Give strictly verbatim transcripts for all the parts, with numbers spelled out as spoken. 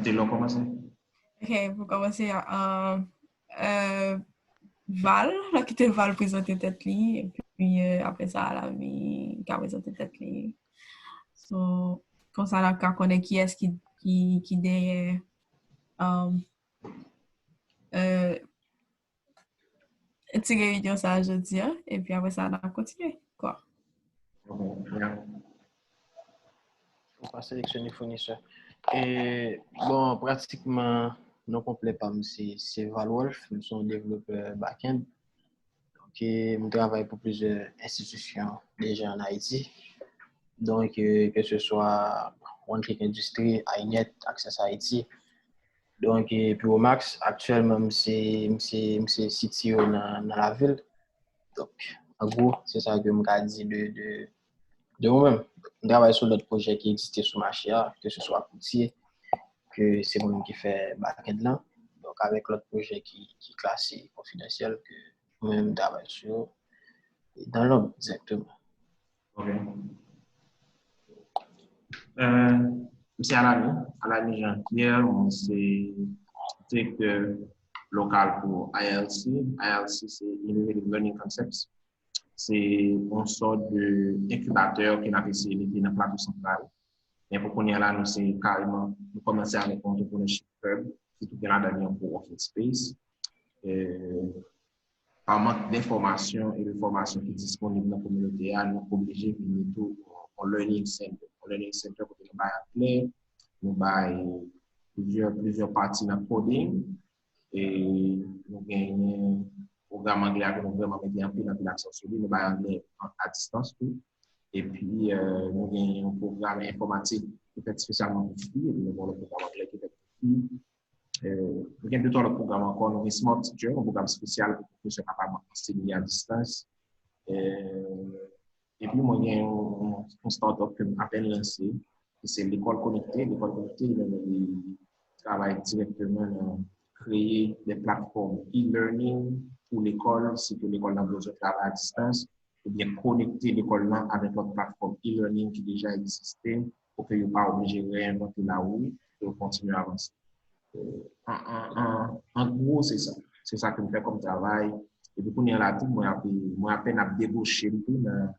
Te lè w kòmanse. Ok, pou kòmanse, uh, uh, Val, la kite Val prezante tèt li, epi uh, apre sa, Lami ka prezante tèt li. So, konsa la ka konnen kiyès ki, ki, ki dèyè um, uh, ti reyinyon sa jodi a, epi apre sa, n ap kontinye. Kwa? Ou pa seleksyone founisè. E, bon, pratikman, non konplè pa m se, se Val Wolf, m se yon devlopè back-end. Donk, e, m travay pou plizyè enstitisyon deja ann Ayiti. Donk, e, ke se swa One Click Industry, iNet, Access Haiti. Donk, e, Piwomax, aktyèlman, m se, m se, m se C T O nan, nan lavil. Donk, an gwo, se sa ke m ka di de, de, de mwen menm. M travay sou lòt pwojè ki egziste sou mache a, ke se swa koutye, ke se mwen menm ki fè back-end lan. Donk, avèk lòt pwojè ki, ki klase konfidansyèl, ke mwen menm m travay sou yo. E dans l'ombre, egzakteman. Ok. Euh, M se Alani, Alani Jean Pierre, mwen se direktè lokal pou I L C. I L C se Innovative Learning Concepts. Se yon sòt de enkibatè ke n ap eseye mete nan Plato Santral. Men pou kounye a la, nou se kareman, nou kòmanse avèk yon entrepreneurship hub, ki tou gen ladan li yon coworking space. Euh, pa mank de fòmasyon e de fòmasyon ki disponib nan kominote a, nou oblije vin mete yon learning center. Yon learning center kote nou bay anglè, nou bay plizyè, plizyè pati nan coding, e nou genyen pwogram anglè a ke nou vrèman mete anpil, anpil aksan sou li, nou bay anglè a distans tou. Epi, euh, nou genyen yon pwogram enfòmatik ki fèt espesyalman pou fi, epi nou gen yon lòt pwogram anglè ki fèt pou fi. Euh, nou gen de twa lòt pwogram ankò. Nou gen Smart Teacher, yon pwogram espesyal pou pwofesè kapab anseye a distans. Euh, epi mwen gen yon, yon, yon startup ke m apèn lanse, ki se Lekòl Konekte. Lekòl Konekte, li menm, li travay dirèkteman nan kreye de platfòm e-learning pou lekòl, si ke lekòl nan bezwen travay a distans, oubyen konekte lekòl nan avèk lòt platfòm e-learning ki deja egziste, pou ke yo pa oblije reenvante lawou, pou yo kontinye avanse. Euh, an, an, an, an gwo, se sa. Se sa ke m fè kòm travay. Epi kounye a la tou, mwen ap, mwen apèn ap deboche m tou nan,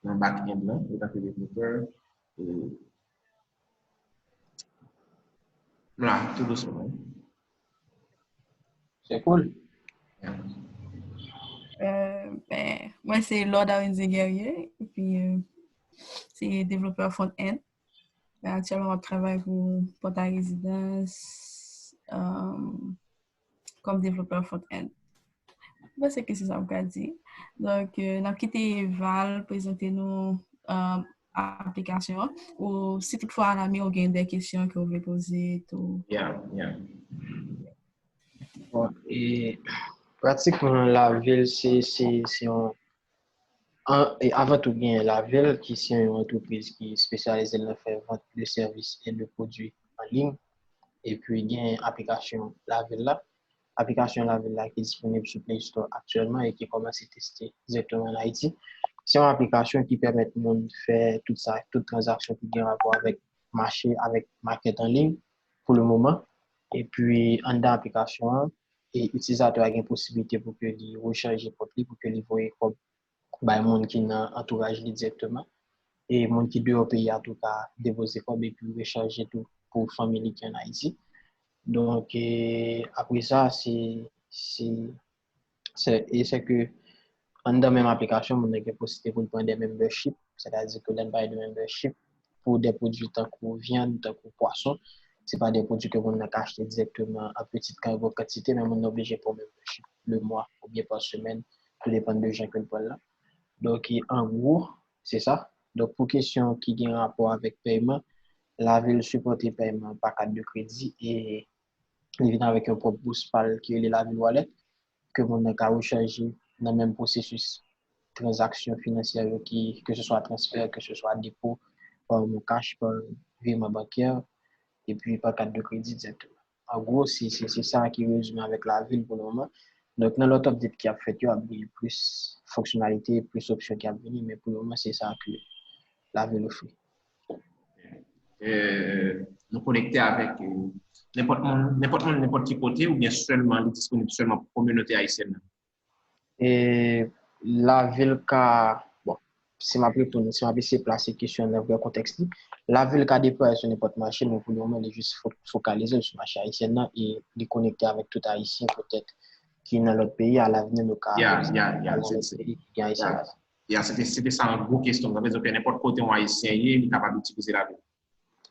nan back-end lan, antanke devlopè. E, m la, tou dousman. Se cool. Euh, ben, mwen se Lord Awendy Guerrier, epi euh, se devlopè front-end. Men aktyèlman, m ap travay pou Pòtay Rezidans, um, kòm devlopè front-end. Mwen panse ke se sa m ka di. Donk, euh, n ap kite Val prezante nou um, aplikasyon an. Ou si toutfwa, Alami, ou gen de kesyon ke ou vle poze tou. Yeah, yeah. Bon, e pratikman lavil se, se, se yon an, e avan tou gen lavil ki se yon antrepriz ki espesyalize nan fè vant de sèvis e de pwodui an liy. Epi gen aplikasyon lavil la. Aplikasyon lavil la ki disponib sou Play Store aktyèlman e ki kòmanse teste dirèkteman an Ayiti. Se yon aplikasyon ki pèmèt moun fè tout sa, tout tranzaksyon ki gen rapò avèk mache, avèk makèt an liy pou le moman. Epi anndan aplikasyon an, e itilizatè a gen posiblite pou ke li rechanje kont li, pou ke li voye kòb bay moun ki nan antouraj li dirèkteman. E moun ki deyò peyi a tou ka depoze kòb epi rechanje tou pou fanmi li ki ann Ayiti. Donk, e, apre sa, se, se, se, e se ke anndan menm aplikasyon, moun nan gen posiblite pou l pran de membership, sètadi ke lè n pale de membership, pou de pwodui tankou vyann, tankou pwason, se pa de pwodui ke moun nan ka achte dirèkteman an peti kan-, gran kantite, men moun nan oblije pran membership le mwa oubyen pa semèn, tou depann de jan ke l pran l lan. Donk, e, an gwo, se sa. Donk, pou kesyon ki gen rapò avèk pèyman, lavil sipòte pèyman pa kat de kredi e li vin avèk yon pwòp bous pa l ki rele Lavil Wallet, ke moun nan ka rechanje nan menm pwosesis tranzaksyon finansyè yo ki, ke se swa transfè, ke se swa depo, pa MonCash, pa vireman bankè, epi pa kat de kredi dirèkteman. An gwo, se, se, se sa ki rezime avèk lavil pou le moman. Donk, nan lòt update ki ap fèt yo, ap gen plis fonksyonalite, plis opsyon ki ap vini, men pou le moman, se sa ke lavil ofri. Euh, nou konekte avèk nenpòt moun, nenpòt moun, nenpòt ki kote, oubyen sèlman li disponib sèlman pou kominote ayisyèn nan? E lavil ka, bon, si m ap reponn, si m ap eseye plase kesyon an nan vrè kontèks li, lavil ka deplwaye sou nenpòt mache, men pou lemoman, li jis fokalize l sou mache ayisyèn nan e li konekte avèk tout Ayisyen petèt ki nan lòt peyi, alavni nou ka al nan lòt peyi ki gen Ayisyen ladan. Ya, se te sa yon gwo kesyon. Sa vle di ke nenpòt kote yon Ayisyen ye, li kapab itilize lavil.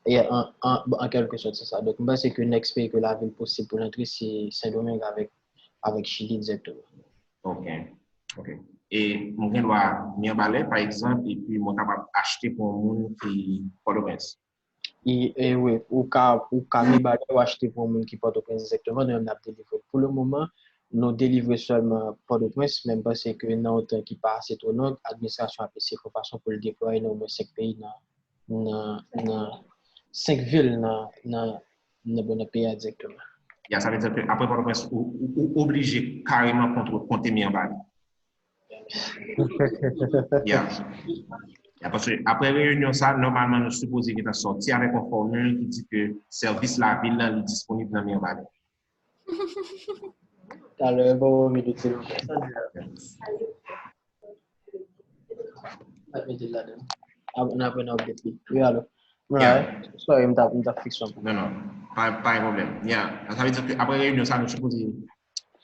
Yeah, an, an, bon, an kèlke sòt, se sa. Donk, m panse ke next peyi ke lavil posib pou l antre, se Sendomeng avèk, avèk Chili dirèkteman. Ok. Ok. E mwen gen dwa Mibalè, pa egzanp, epi mwen kapab achte pou yon moun ki Pòtoprens. E, e wi, ou ka, ou ka Mibalè, ou achte pou yon moun ki Pòtoprens dirèkteman, nou menm n ap delivre. Pou le moman, nou delivre sèlman Pòtoprens, men m panse ke nan yon tan ki pa ase twò long, administrasyon ap eseye fè fason pou l deplwaye nan omwen senk peyi nan, nan, nan senk vil nan, nan, nan, bon, nan peyi a dirèkteman. Ya, sa vle di ke apre Pòtoprens, ou, ou, ou oblije kareman kontre, konte Mibalè. Ya. Ya, paske apre reyinyon sa, nòmalman, nou sipoze gentan sòti avèk yon fòmil ki di ke sèvis lavil la, li disponib nan Mibalè. Talè, bon, bon, minit, se bon. Sa di la. Mwen mete l ladan. N ap, n ap, n ap update li. Wi, alo. Mwen la, wi. Sorry, m t ap, m t ap fiks yon pwen. Non, non. Pa, pa gen pwoblèm. Ya. Sa vle di ke apre reyinyon sa, nou sipoze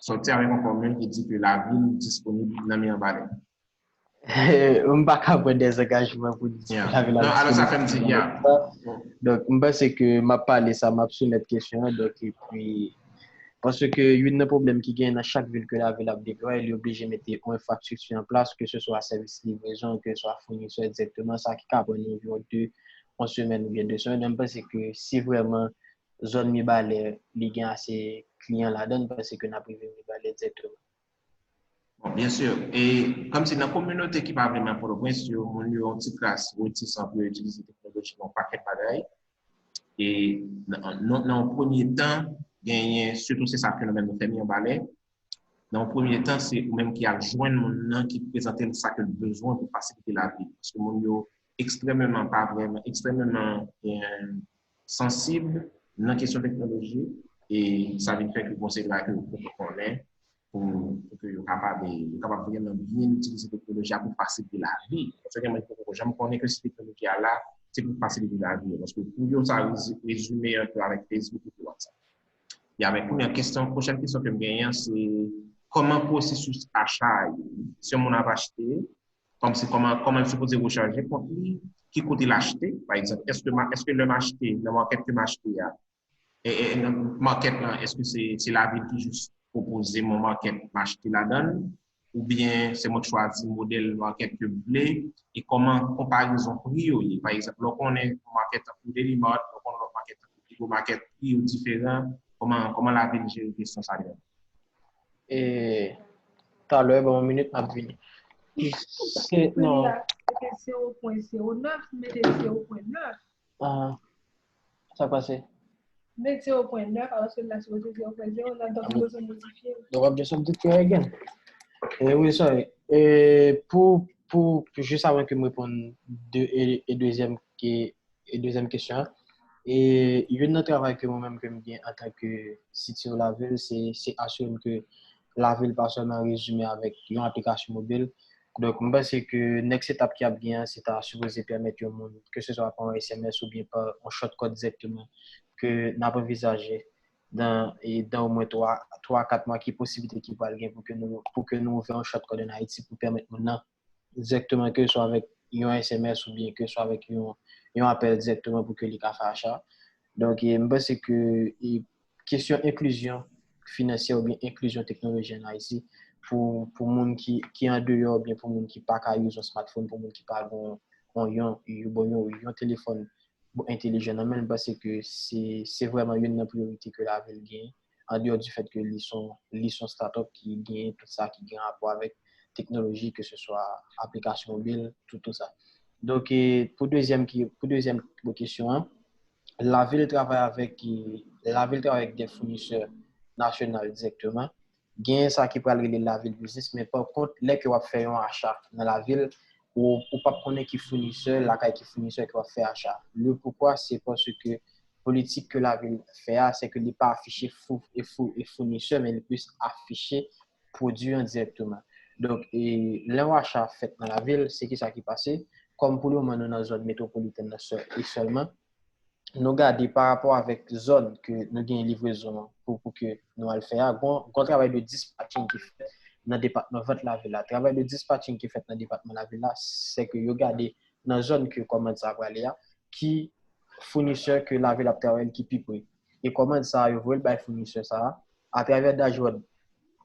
sòti avèk yon fòmil ki di ke lavil disponib nan Mibalè. M pa ka pran dèzangajman pou di lavil la disponib. Non, alò sa fè m di, ya. Donk, m panse ke m ap pale sa, m ap soumèt kesyon an, donk, epi, paske youn nan pwoblèm ki genyen nan chak vil ke lavil ap deplwaye, li oblije mete yon enfrastrikti an plas, ke se swa sèvis livrezon, ke se swa founisè dirèkteman, sa ki ka pran nou anviwon de, yon semèn oubyen de semèn. Men m panse ke si vrèman zòn Mibalè, li gen ase kliyan ladan l, m panse ke n ap rive Mibalè dirèkteman. Bon, byen si. E kòmsi nan kominote ki pa vrèman Pòtoprens yo, moun yo yon ti kras retisan pou yo itilize teknoloji nan yon pakèt bagay. E nan, nan, nan yon premye tan, genyen, sitou se sa fenomèn nou fè Mibalè, nan yon premye tan, se ou menm ki al jwenn moun nan, ki prezante l sa ke l bezwen pou fasilite lavi. Paske moun yo ekstrèmeman, pa vrèman, ekstrèmeman, eh, sansib nan kesyon teknoloji, e sa vin fè ke gon seri bagay ke yo poko konnen pou, pou ke yo kapab, yo kapab vrèman byen itilize teknoloji a pou fasilite lavi. Paske gen moun ki poko janm konnen ke si teknoloji a la, se pou fasilite lavi yo. Paske pou yo, sa rezi-, rezime antre avèk Facebook epi WhatsApp. E avèk kounye a, kesyon, pwochèn kesyon ke m genyen an, se kòman pwosesis acha a ye? Si yon moun ap achte, kòmsi kòman, kòman l sipoze rechaje kont li, ki kote l achte, pa egzanp, èske ma-, èske lè m achte, nan market ke m achte a, e, e, nan market lan, èske se, se lavil ki jis pwopoze m yon market m achte ladan l, oubyen se mwen k chwazi modèl market ke m vle, e kòman konparezon pri yo ye? Pa egzanp, lè w konnen yon market tankou Daily Mart, lè w konnen lòt market tankou Bigo Market, pri yo diferan, kòman, kòman lavil jere kesyon sa yo? E, talè, ban m yon minit, m ap vini. Se, non. Mete zewo pwen zewo nèf, mete zewo pwen nèf. Ah, sa k pase? Mete zewo pwen nèf, alòske la sipoze zewo pwen zewo nèf, donk nou bezwen modifye l. Donk w ap just update li again. E wi, sorry. E pou, pou, pou jis avan ke m reponn de, e, e dezyèm ke e dezyèm kesyon an. E youn nan travay ke mwen menm ke m gen antanke C T O lavil, se, se asire m ke lavil pa sèlman rezime avèk yon aplikasyon mobil. Donk, m panse ke next etap ki ap gen an, se ta sipoze pèmèt yon moun, ke se swa pa yon S M S oubyen pa yon shortcut dirèkteman, ke n ap anvizaje dan, e dan omwen twa, twa, kat mwa, ki posiblite ki pral gen pou ke nou, pou ke nou ouvè yon shortcut ann Ayiti pou pèmèt moun nan dirèkteman, ke swa avèk yon S M S oubyen ke swa avèk yon, yon apèl dirèkteman pou ke li ka fè acha. Donk, e, m panse ke, e, kesyon enklizyon finansyè oubyen enklizyon teknoloji ann Ayiti pou, pou moun ki, ki andeyò oubyen pou moun ki pa ka use yon smartphone, pou moun ki pa gen yon, yon, yon, bon, yon, yon telefòn entelijan nan men l, m panse ke se, se vrèman youn nan priyorite ke lavil genyen, andeyò di fèt ke li se yon, li se yon startup ki genyen tout sa ki gen rapò avèk teknoloji, ke se swa aplikasyon mobil, tout, tout sa. Donk, e, pou dezyèm ki, pou dezyèm kesyon an, lavil travay avèk, e, lavil travay avèk de founisè nasyonal dirèkteman. Genyen sa ki pral rele lavil biznis, men pa kont, lè ke w ap fè yon acha nan lavil, ou, ou p ap konnen ki founisè, lakay ki founisè ke w ap fè acha. Le poukwa, se paske politik ke lavil fè a, se ke li pa afiche fou, e fou, e founisè, men li plis afiche pwodui an dirèkteman. Donk, e, lè yon acha fèt nan lavil, se ki sa ki pase? Kòm pou le moman nou nan zòn metwopolitèn nan sè, e sèlman, nou gade pa rapò avèk zòn ke nou gen livrezon an pou, pou ke nou al fè a, gon, gon travay de dispatching ki fèt nan depatman vant lavil la. Travay de dispatching ki fèt nan depatman lavil la, se ke yo gade nan zòn ke kòmand sa a prale a, ki founisè ke lavil ap travay ki pi pre. E kòmand sa a, yo voye l bay founisè sa a, atravè dashboard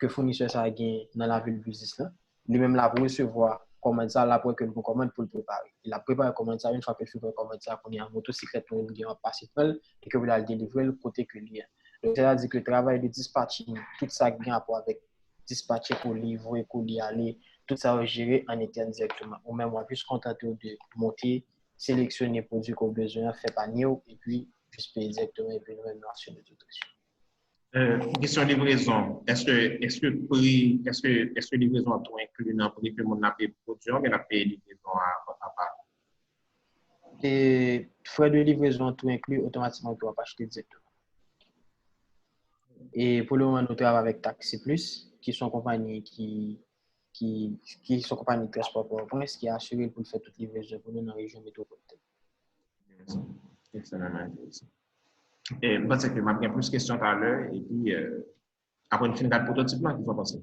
ke founisè sa a gen nan lavil biznis lan, li menm l ap resevwa kòmand sa a, l ap wè ke l gon kòmand pou l prepare. E l ap prepare kòmand sa a, yon fwa ke l fin prepare kòmand sa a, kounye a, motosiklèt mwen menm gen, w ap pase pran l, e ke pou l al delivre l kote ke li ye. Donk, sètadi ke travay de dispatching, tout sa ki gen rapò avèk dispatche koli, voye koli ale, tout sa yo jere an entèn dirèkteman. Ou menm, w ap jis kontante w de monte, seleksyone pwodui ke w bezwen an, fè panye w, epi jis peye dirèkteman, epi nou menm, nou asire tout aksyon. Euh, pou kesyon livrezon, èske, èske pri, èske, èske livrezon an tou enkli nan pri ke moun nan peye pou pwodui an, oubyen l ap peye livrezon an apa? E frè de livrezon an tou enkli, otomatikman ke w ap achte dirèkteman. E pou le moman, nou travay avèk Taxi Plus, ki se yon konpayi ki, ki, ki se yon konpayi transpò Pòtoprens, ki asire l pou l fè tout livrezon pou nou nan rejyon metwopolitèn. Ekselan, enteresan. E m panse ke m ap gen plis kesyon talè, epi euh, apre n fin gade pwototip lan, kisa w panse?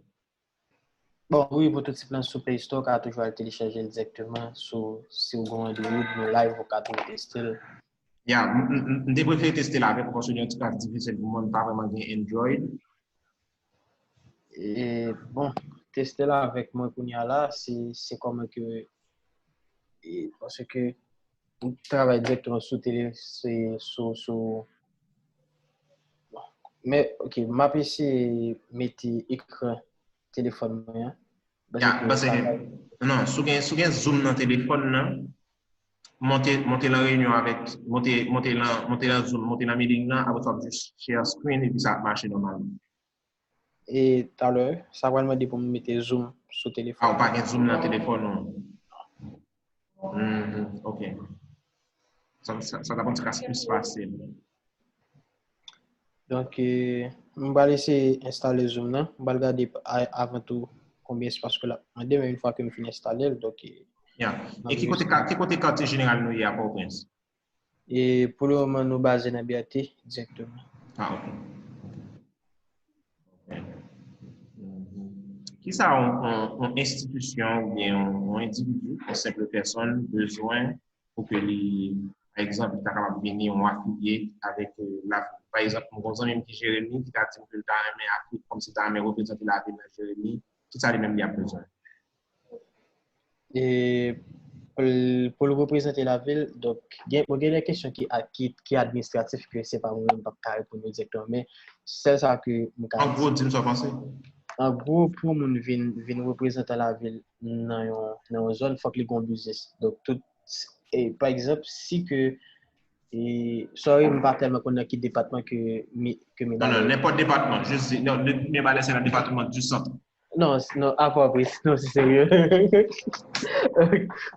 Bon, wi, pwototip lan sou Play Store, ou ka toujou al telechaje l dirèkteman sou, si w gen Android, nou live, ou ka toujou teste l. Ya, m, m, m, m te prefere teste l avèk ou, paske li yon ti kras difisil pou mwen, m pa vrèman gen Android. E, bon, teste l avèk mwen kounye a la, se, se kòman ke, e, paske ou travay dirèkteman sou tele, se, sou, sou, bon. Men, ok, m ap eseye mete ekran telefòn mwen an. Ya, m panse ke, non, si w gen, si w gen Zoom nan telefòn nan, monte, monte nan reyinyon avèk, monte, monte nan, monte nan Zoom, monte nan meeting nan, apre sa w ap jis share screen, epi sa ap mache nòmalman. E talè, sa pral mande pou m mete Zoom sou Ah, telefòn. ou pa gen Zoom nan telefòn ou? Mhm, ok. Sa, sa, sa t ap yon ti kras plis fasil. Donk, e, m pral eseye enstale Zoom nan. M pral gade a- avan tou konbyen espas ke l ap mande, men yon fwa ke m fin enstale l, donk, e, Ya. E ki kote, ka- ki kote katye jeneral nou ye a Pòtoprens? E pou le moman, nou baze nan B A T dirèkteman. Ah, ok. Ok. Mhm. Kisa yon, yon, yon enstitisyon oubyen yon, yon endividi, yon senp pèsòn bezwen pou ke li, pa egzanp, li ta kapab vini yon afilye avèk euh, lavil? Pa egzanp, mwen gen yon zanmi m ki Jeremi, ki ta di m ke l ta renmen afilye, kòmsi l ta renmen reprezante lavil nan Jeremi. Kisa li menm li ap bezwen? E pou l, pou l reprezante lavil, donk, gen, bon, gen de kesyon ki, a- ki, ki administratif ke se pa mwen menm m p ap ka reponn yo dirèkteman, men sèl sa ke m ka An gwo, di m sa w panse. An gwo, pou yon moun vin, vin reprezantan lavil nan yon, nan yon zòn, fòk li gen yon biznis. Donk, tout, e, pa egzanp, si ke, e, sorry, m pa tèlman konn nan ki depatman ke mi, ke mi Non, non, nenpòt depatman, jis di, non, men bagay se nan depatman di sant. Non, non, apa pri, non, se serye.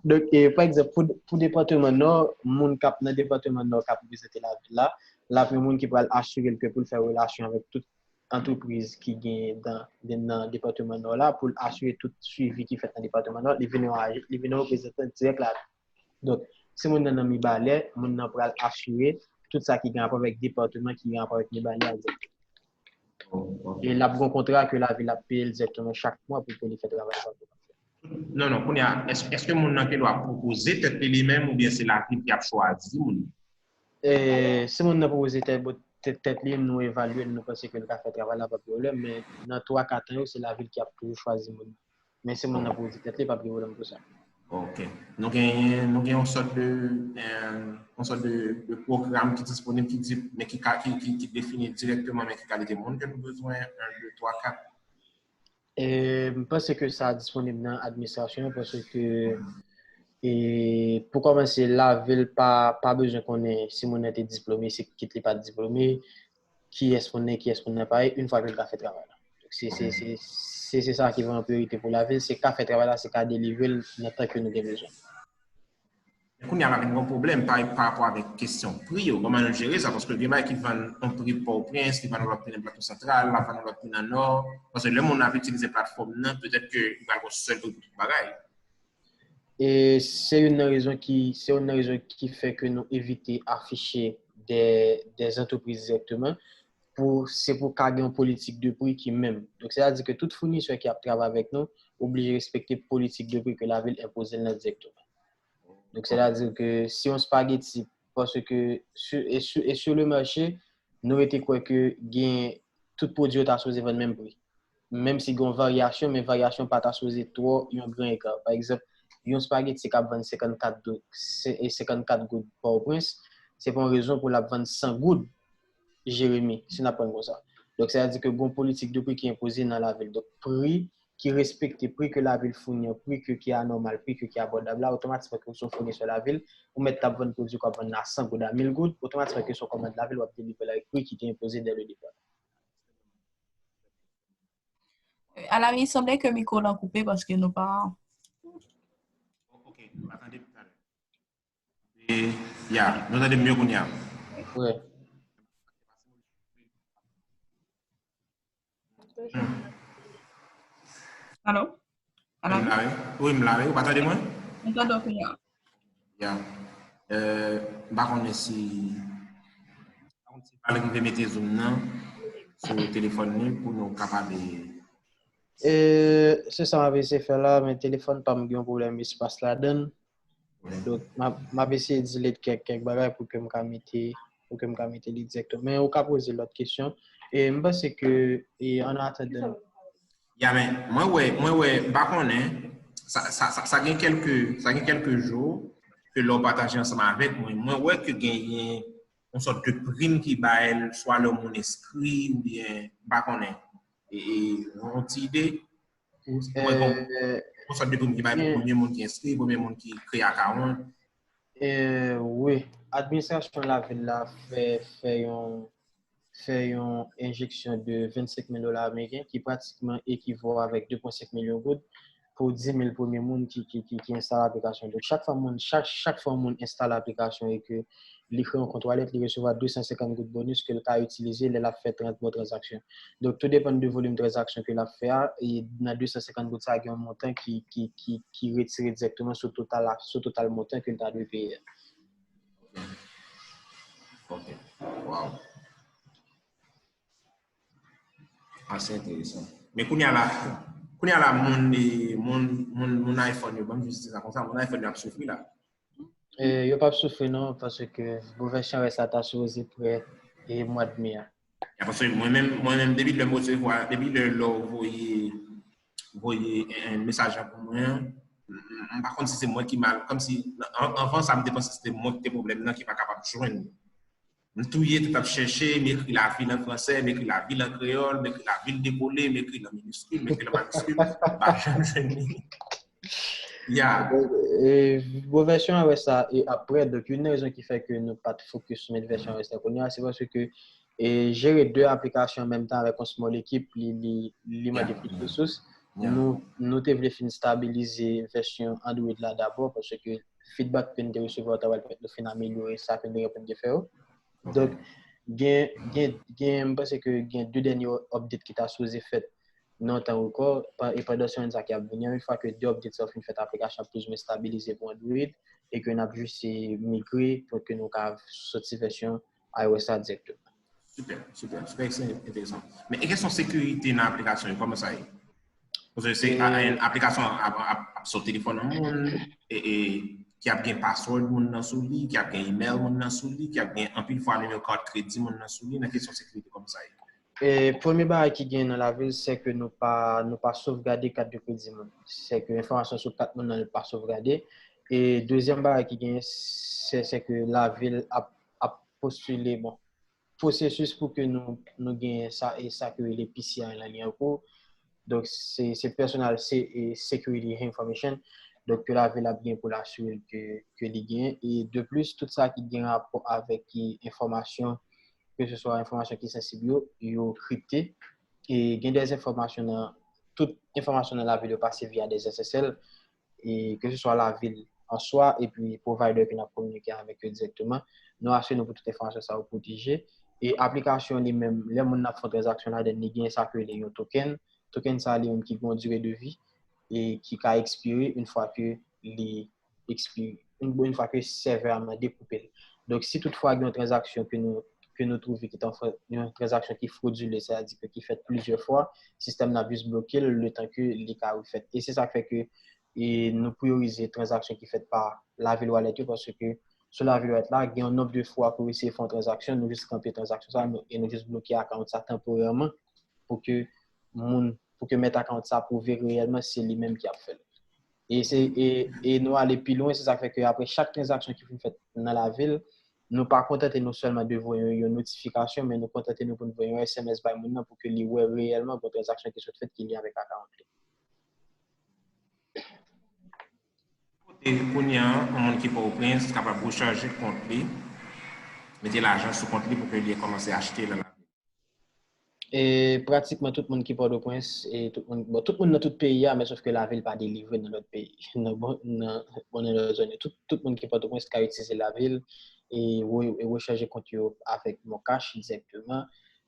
Donk, e, pa egzanp, pou, pou depatman Nò, moun k ap nan depatman Nò k ap reprezante lavil la, l ap yon moun ki pral asire l ke pou l fè relasyon avèk tout antrepriz ki gen dan, dan, nan depatman Nò la, pou l asire tout swivi ki fèt nan depatman Nò, li vin yon aj- li vin yon reprezantan dirèk la. Donk, si moun nan nan Mibalè, moun nan pral asire tout sa ki gen rapò avèk depatman ki gen rapò avèk Mibalè a dirèkteman. Oh, ok. E l ap gen yon kontra ke lavil ap peye l dirèkteman chak mwa pou ke li fè travay sa. Non, non, kounye a, èske, èske moun nan gen dwa pwopoze tèt li li menm oubyen se lavil ki ap chwazi moun? E, si moun nan pwopoze tèt, tèt, tèt li, nou evalye l, nou panse ke l ka fè travay la, pa pwoblèm, men nan twa ka tan yo, se lavil ki ap toujou chwazi moun nan. Men si moun nan pwopoze tèt li, pa gen pwoblèm pou sa. Ok. Nou gen, nou gen yon sòt de, euh, yon sòt de, de pwogram ki disponib, ki di, men ki, ka- ki, ki, ki defini dirèkteman men ki kalite moun ke nou bezwen, en, de, twa, kat. E, m panse ke sa disponib nan administrasyon an, paske e, pou kòmanse, lavil pa, pa bezwen konnen si moun nan te diplome, si kit li pa t diplome, kiyès moun nan, kiyès moun nan pa ye, yon fwa ke l ka fè travay la. Se, se, se, se, se sa ki vrèman priyorite pou lavil, se ka fè travay la, se ka delivre l nan tan ke nou gen bezwen. Men kounye a la vin gen yon pwoblèm pa, pa rapò avèk kesyon pri yo. Kòman nou jere sa? Paske gen bagay ki vann yon pri Pòtoprens, ki vann yon lòt pri nan Plato Santral, l ap vann yon lòt pri nan Nò. Paske lè moun ap itilize platfòm nan, petèt ke li pral gen yon sèl pri pou tout bagay. E se youn nan rezon ki se youn nan rezon ki fè ke nou evite afiche de, de antrepriz dirèkteman pou se pou ka gen yon politik de pri ki menm. Donk, sètadi ke tout founisè ki ap travay avèk nou oblije respekte politik de pri ke lavil enpoze l nan dirèkteman. Donk, sètadi ke si yon spageti, paske sou, e sou, e sou le mache, nou rete kwè ke gen tout pwodui yo ta sipoze vann menm pri. Menm si gen yon varyasyon, men varyasyon pa ta sipoze twò yon gran eka. Pa egzanp, yon spageti k ap vann senkannkat do, se, e senkannkat goud Pòtoprens, se pa yon rezon pou l ap vann san goud Jeremi, si n ap pran l konsa. Donk, sètadi ke gen yon politik de pri ki enpoze nan lavil. Donk, pri ki respekte, pri ke lavil founi an, pri ke ki anòmal, pri ke ki abòdab la, otomatikman ke w se yon founisè lavil, ou mèt t ap vann pwodui ke w ap vann a san goud, a mil goud, otomatikman ke se yon kòmand lavil, w ap delivre l avèk pri ki te enpoze dè le depa. Alami, sanble ke mikwo l an koupe paske nou pa. Ok, nou pa tande talè. E, ya, nou tande m mye kounye a. Wi. Alo? Wi, m la, wi. Wi, m la, wi. Ou pa tande mwen? Mwen tande w kounye a. Ya. Euh, m pa konnen si, m pa konnen si pral rive mete Zoom nan sou telefòn li pou nou kapab. E, se sa m ap eseye fè la, men telefòn pa m gen yon pwoblèm espas ladan l. Donk, m ap, m ap eseye delete kèk, kèk bagay pou ke m ka mete, pou ke m ka mete li dirèkteman. Men ou ka poze lòt kesyon. E m panse ke, e, an atandan. Ya, men, mwen wè, mwen wè, m pa konnen, sa, sa, sa, sa gen kèlke, sa gen kèlke jou ke lè w pataje ansanm avèk mwen, mwen wè ke genyen yon sòt de prim ki bay swa lè yon moun enskri oubyen, m pa konnen. E, e, yon ti ide pou, pou, pou, pou sòt de prim ki bay pou premye moun ki enskri, premye moun ki kreye akawont. E, wi, administrasyon lavil la fè, fè yon, fè yon enjeksyon de vennsenk mil dola ameriken ki pratikman ekivo avèk de pwen senk milyon goud pou dis mil premye moun ki, ki, ki, ki enstale aplikasyon. Donk, chak fwa moun, chak, chak fwa moun enstale aplikasyon e ke li kreye yon kont wallet, li resevwa de san senkant goud bonus ke l ka itilize lè l ap fè trant bon tranzaksyon. Donk, tou depann de volim tranzaksyon ke l ap fè a, e nan de san senkant goud sa, gen yon montan ki, ki, ki, ki retire dirèkteman sou total, sou total montan ke l ta dwe peye a. Ok. Wow. Ase enteresan. Men kounye a la, kounye a la, moun, moun, moun, moun iPhone yo, ban m jis di sa konsa, moun iPhone yo ap soufri la. E, yo p ap soufri non, paske bon vèsyon rès la ta sipoze prè e mwa d me a. Ya, paske mwen menm, mwen menm, depi lè m resevwa, depi lè lè w voye, voye en, en mesaj la pou mwen an, m, m, m pa konn si se mwen ki mal, kòmsi, an, anvan sa, m te panse se te mwen ki te pwoblèm nan, ki pa kapab jwenn li. M touye tèt ap chèche, m ekri lavil an fransè, m ekri lavil an kreyòl, m ekri lavil depole, m ekri l an miniskil, m ekri l an majiskil, m pa janm jwenn li. Ya. E, bon vèsyon iOS la, e ap prè, donk youn nan rezon ki fè ke nou pa t fokis sou met vèsyon iOS la kounye a, se paske e, jere de aplikasyon an menm tan avèk yon small ekip, li, li, li mande plis resous. Nou, nou te vle fin stabilize vèsyon Android la dabò, paske feedback ke n te resevwa yo ta pral pèmèt nou fin amelyore sa ke n te gen pou n te fè yo. Donk, gen, gen, gen, m panse ke gen de dènye update ki ta sipoze fèt nan yon tan rekò, pa- e pandan semèn sa ki ap vini an, yon fwa ke de update sa yo fin fèt, aplikasyon ap plizoumwen stabilize pou Android, e ke n ap jis migre pou ke nou ka soti vèsyon iOS la dirèkteman. Super, super, super enteresan. Men e kesyon sekirite nan aplikasyon yo, kòman sa ye? Paske se a- en aplikasyon ap, ap, ap sou telefòn an moun, e, e ki ap gen password moun nan sou li, ki ap gen email moun nan sou li, ki ap gen anpil fwa nimewo kat kredi moun nan sou li, nan kesyon sekirite, kòman sa ye? E premye bagay ki gen nan lavil, se ke nou pa, nou pa sovgade kat de kredi moun. Se ke enfòmasyon sou kat moun nan, nou pa sovgade. E dezyèm bagay ki gen, se, se ke lavil ap, ap postile, bon, pwosesis pou ke nou, nou gen sa, e sa ke rele P C I lan li an kou. Donk, se, se personal se, e security information. Donk, ke lavil ap gen pou l asire ke, ke li gen. E de plis, tout sa ki gen rapò avèk ki enfòmasyon, ke se swa enfòmasyon ki sansib yo, yo kripte. E gen de enfòmasyon nan, tout enfòmasyon nan lavil yo pase via de S S L. E ke se swa lavil an swa, epi provider ke n ap kominike avèk yo dirèkteman. Nou asire nou pou tout enfòmasyon sa yo pwoteje. E aplikasyon li menm, lè moun nan ap fè yon tranzaksyon ladan, li gen sa ke rele yon token. Token sa li menm ki gen yon dire de vi e ki ka ekspire yon fwa ke li ekspire, yon, yon fwa ke sèvè a mande koupe l. Donk, si toutfwa gen yon tranzaksyon ke nou, ke nou twouve ki t yon tranzaksyon ki fwodile, sètadi ke ki fèt plizyè fwa, sistèm nan ap jis bloke l letan ke li ka refèt. E se sa k fè ke e nou priyorize tranzaksyon ki fèt pa Lavil Wallet yo, paske sou Lavil Wallet la, gen yon nonb de fwa ke w eseye fè yon tranzaksyon, nou jis kanpe tranzaksyon sa, nou, e nou jis bloke akawont sa tanporèman pou ke moun, pou ke mèt akawont sa pwouve reyèlman se li menm ki ap fè l. E, se, e, e nou ale pi lwen, se sa k fè ke apre chak tranzaksyon ki fin fèt nan Lavil, nou pa kontante nou sèlman de voye yon, yon notifikasyon, men nou kontante nou pou n voye yon S M S bay moun nan pou ke li wè reyèlman gen yon tranzaksyon ki sot fèt ki lye avèk akawont li. Kote kounye a, yon moun ki Pòtoprens kapab rechaje kont li, mete lajan sou kont li pou ke li kòmanse achte nan lavil? E pratikman tout moun ki Pòtoprens, e tout moun, bon, tout moun nan tout peyi a, men sòf ke lavil pa delivre nan lòt peyi, nan, bon, nan, bon, nan lòt zòn yo. Tout, tout moun ki Pòtoprens ka itilize lavil e, re, e rechaje kont yo avèk Moncash dirèkteman.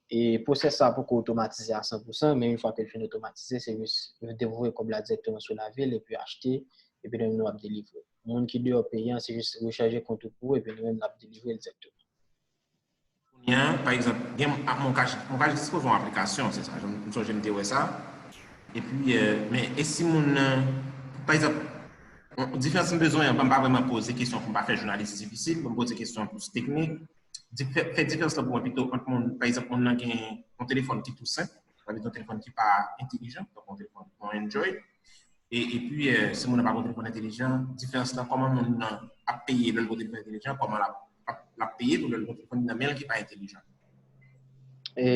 E pwosès sa poko otomatize a san pou san, men yon fwa ke l fin otomatize, se jis devoye kòb la dirèkteman sou lavil epi achte, epi lè nou ap delivre. Moun ki deyò peyi an, se jis rechaje kont ou pou ou, epi nou menm n ap delivre l dirèkteman. Kounye a, pa egzanp, gen Moncash, Moncash dispoze yon aplikasyon, se sa, m sonje m te wè sa. Epi, men e si moun nan, pa egzanp, diferans m bezwen an, m pa vrèman poze kesyon pou m pa fè jounalis difisil, m poze kesyon plis teknik. Di, fè, fè diferans lan pou mwen pito ant moun, pa egzanp, moun nan gen yon telefòn ki tou senp, sa vle di yon telefòn ki pa entelijan, tankou yon telefòn, yon Android, e, epi, si moun nan pa gen yon telefòn entelijan, diferans lan, kòman moun nan ap peye lè l gen yon telefòn entelijan, kòman l ap, ap, l ap peye tou lè l gen yon telefòn nan men l ki pa entelijan? E,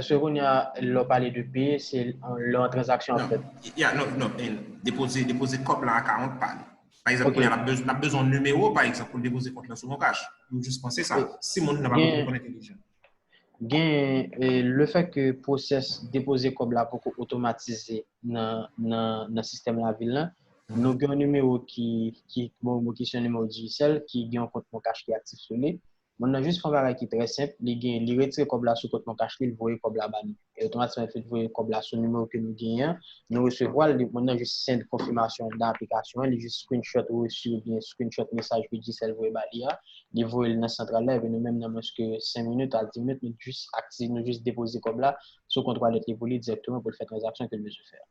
èske kounye a, lè w pale de peye, se lè yon tranzaksyon ap fèt? Ya, non, non, depoze, depoze kòb la akawont pa li. Pa egzanp, kounye a, n ap bez-, n ap bezwen yon nimewo, pa egzanp, pou l depoze kont lan sou Moncash. M jis panse sa. Si moun nan pa gen yon telefòn entelijan. Gen, e, lefètke pwosès depoze kòb la poko otomatize nan, nan, nan sistèm lavil lan, nou gen yon nimewo ki, ki, bon, bon, ki se yon nimewo Digicel, ki gen yon kont Moncash ki aktif sou li. Moun nan jis fè yon bagay ki trè senp, li gen, li retire kòb la sou kont Moncash li, li voye kòb la ba nou. E otomatikman, lè l voye kòb la sou nimewo ke nou genyen an, nou resevwa l, li, moun nan jis send konfimasyon nan aplikasyon an, li jis screenshot resi oubyen screenshot mesaj ke Digicel voye ba li a, li voye l nan santral la, epi nou menm nan mwens ke senk minit a dis minit, nou jis aktive, nou jis depoze kòb la sou kont wallet li pou li dirèkteman pou l fè tranzaksyon ke l bezwen fè a.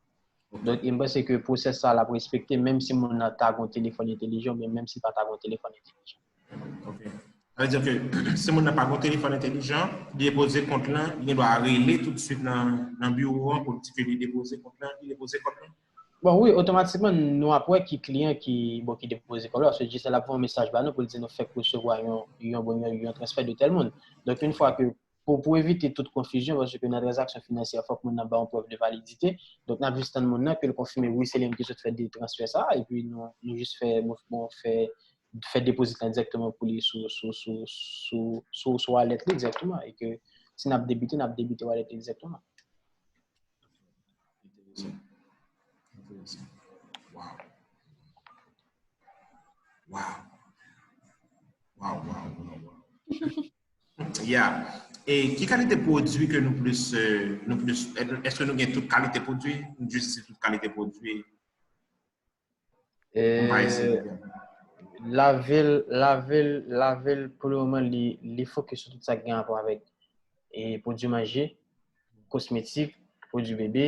Donk, e m panse ke pwosès sa a l ap respekte, menm si moun nan ta gen yon telefòn entelijan, oubyen menm si l pa ta gen yon telefòn entelijan. Ok. Sa vle di ke si moun nan pa gen yon telefòn entelijan, li depoze kont lan, li gen dwa rele toutswit nan, nan biwo an pou l di ke li depoze kont lan, li depoze kòb lan? Bon, wi, otomatikman, nou ap wè ki kliyan ki, bon, ki depoze kòb la, paske Digicel ap voye yon mesaj ba nou pou l di nou fèk resevwa yon, yon, yon, yon transfè de tèl moun. Donk, yon fwa ke, pou, pou evite tout konfizyon, paske nan tranzaksyon finansyè, fòk moun nan ba yon prèv de validite. Donk, n ap jis tann moun nan, ke l konfime, wi, se li menm ki sot fè de transfè sa a, epi nou, nou jis fè, bon, fè, fè depozit lan dirèkteman pou li sou, sou, sou, sou, sou, sou wallet li dirèkteman, e ke si n ap debite, n ap debite wallet li dirèkteman. Enteresan. Enteresan. Wow. Wow. Wow, wow, wow, wow. Yeah. E ki kalite pwodui ke nou plis, euh, nou plis, èske nou gen tout kalite pwodui? Nou jis di tout kalite pwodui? Euh, lavil, lavil, lavil, pou le moman, li, li fokis sou tout sa ki gen rapò avèk e pwodui manje, kosmetik, pwodui bebe,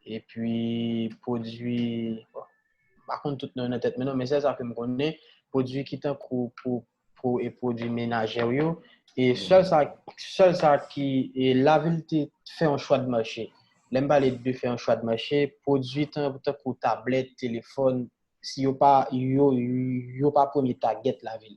epi pwodui, bon, m pa konn tout non yo nan tèt mwen non, men sèl sa ke m konnen, pwodui ki tankou pou, pou, e pwodui menajè w yo. E sèl sa, sèl sa ki, e lavil te fè yon chwa de mache. Lè m pale de fè yon chwa de mache, pwodui tan, tankou tablèt, telefòn, si yo pa, yo, yo pa premye target lavil.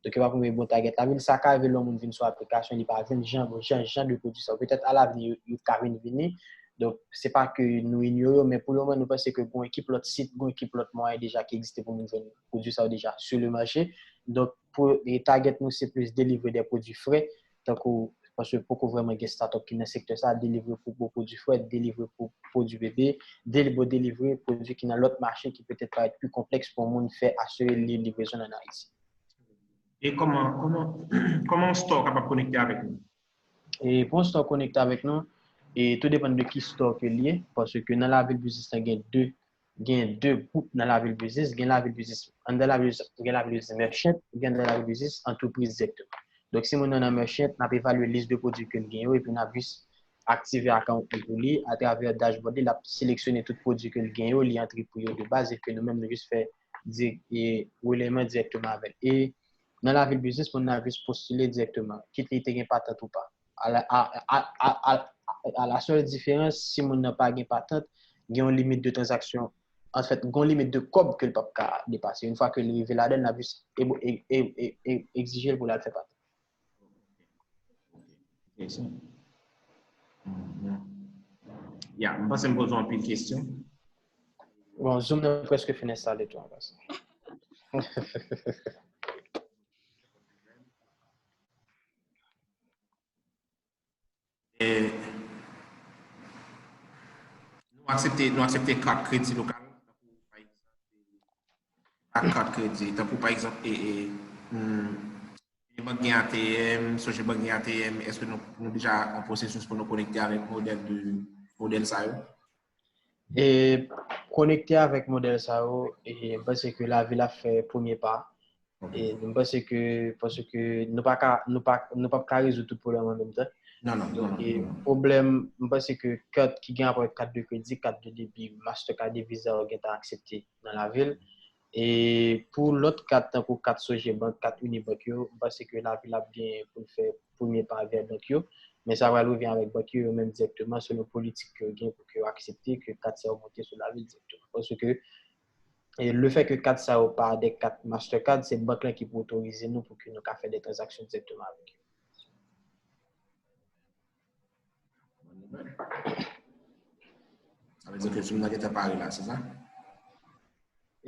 Donk, yo pa premye bon target lavil. Sa ka rive lè yon moun vin sou aplikasyon, li pa jwenn jan, jan, jan de pwodui sa yo. Petèt, alavni, yo, yo ka vin vini. Donk, se pa ke nou inyore yo, men pou le moman, nou panse ke gon ekip lòt sit, gon ekip lòt mwayen deja ki egziste pou moun jwenn pwodui sa yo deja sou le mache. Donk, pou, e target nou, se plis delivre de pwodui fre, tankou paske poko vrèman gen startup ki nan sektè sa, delivre pou gwo pwodui frèt, delivre pou pwodui bebe, delivre, delivre pwodui ki nan lòt mache ki petèt parèt pi konplèks pou yon moun fè asire li livrezon l ann Ayiti. E kòman, kòman, kòman yon store kapab konekte avèk nou? E pou yon store konekte avèk nou, e tou depann de ki store ke l ye, paske nan lavil biznis lan gen de, gen de gwoup nan lavil biznis, gen lavil biznis, anndan lavil biznis, gen lavil biznis merchant, gen anndan lavil biznis antrepriz dirèkteman. Donk, si moun nan nan merchant, n ap evalye lis de pwodui ke l gen yo, epi n ap jis aktive account li pou li, atravè dashboard li, l ap seleksyone tout pwodui ke l gen yo, li antre pri yo de baz, e ke nou menm nou jis fè di, e, relèman dirèkteman avè l. E nan lavil biznis, moun nan ap jis postile dirèkteman, kit li te gen patant ou pa. A la, a, a, a, a, a la sèl diferans, si moun nan pa gen patant, gen yon limit de tranzaksyon, anfèt, gen yon limit de kòb ke l p ap ka depase. Yon fwa ke l rive ladan l, n ap jis e, e, e, e, e, egzije l pou l al fè patant. Ok, so, mhm. Ya, m panse m poze w anpil kesyon. Bon, Zoom nan prèske fin enstale tou an pasan. E, nou aksepte, nou aksepte kat kredi lokal, tankou, pa egzanp, e, ak kat kredi, tankou, pa egzanp, e, e, hmm, Sogebank gen A T M, Sogebank gen A T M, èske nou, nou deja an pwosesis pou nou konekte avèk modèl de, modèl sa yo? E konekte avèk modèl sa yo, e m panse ke lavil ap fè premye pa. Ok. E m panse ke, paske nou pa ka, nou pa, nou p ap ka rezoud tout pwoblèm an menm tan. Non, non, non, non, e non. Pwoblèm, m panse ke kat ki gen rapò avèk kat de kredi, kat de debi, Mastercard e Visa yo gentan aksepte nan lavil. E pou lòt kat, tankou kat Sogebank, kat Unibank yo, m panse ke lavil ap gen pou l fè premye pa vè bank yo. Men sa pral revyen avèk bank yo, yo menm dirèkteman, selon politik ke yo gen pou ke yo aksepte ke kat sa yo monte sou lavil dirèkteman. Paske, e lefètke kat sa yo pa de kat Mastercard, se bank lan ki pou otorize nou pou ke nou ka fè de tranzaksyon dirèkteman avèk yo. Sa vle di ke Zoom nan gentan pare la, se sa?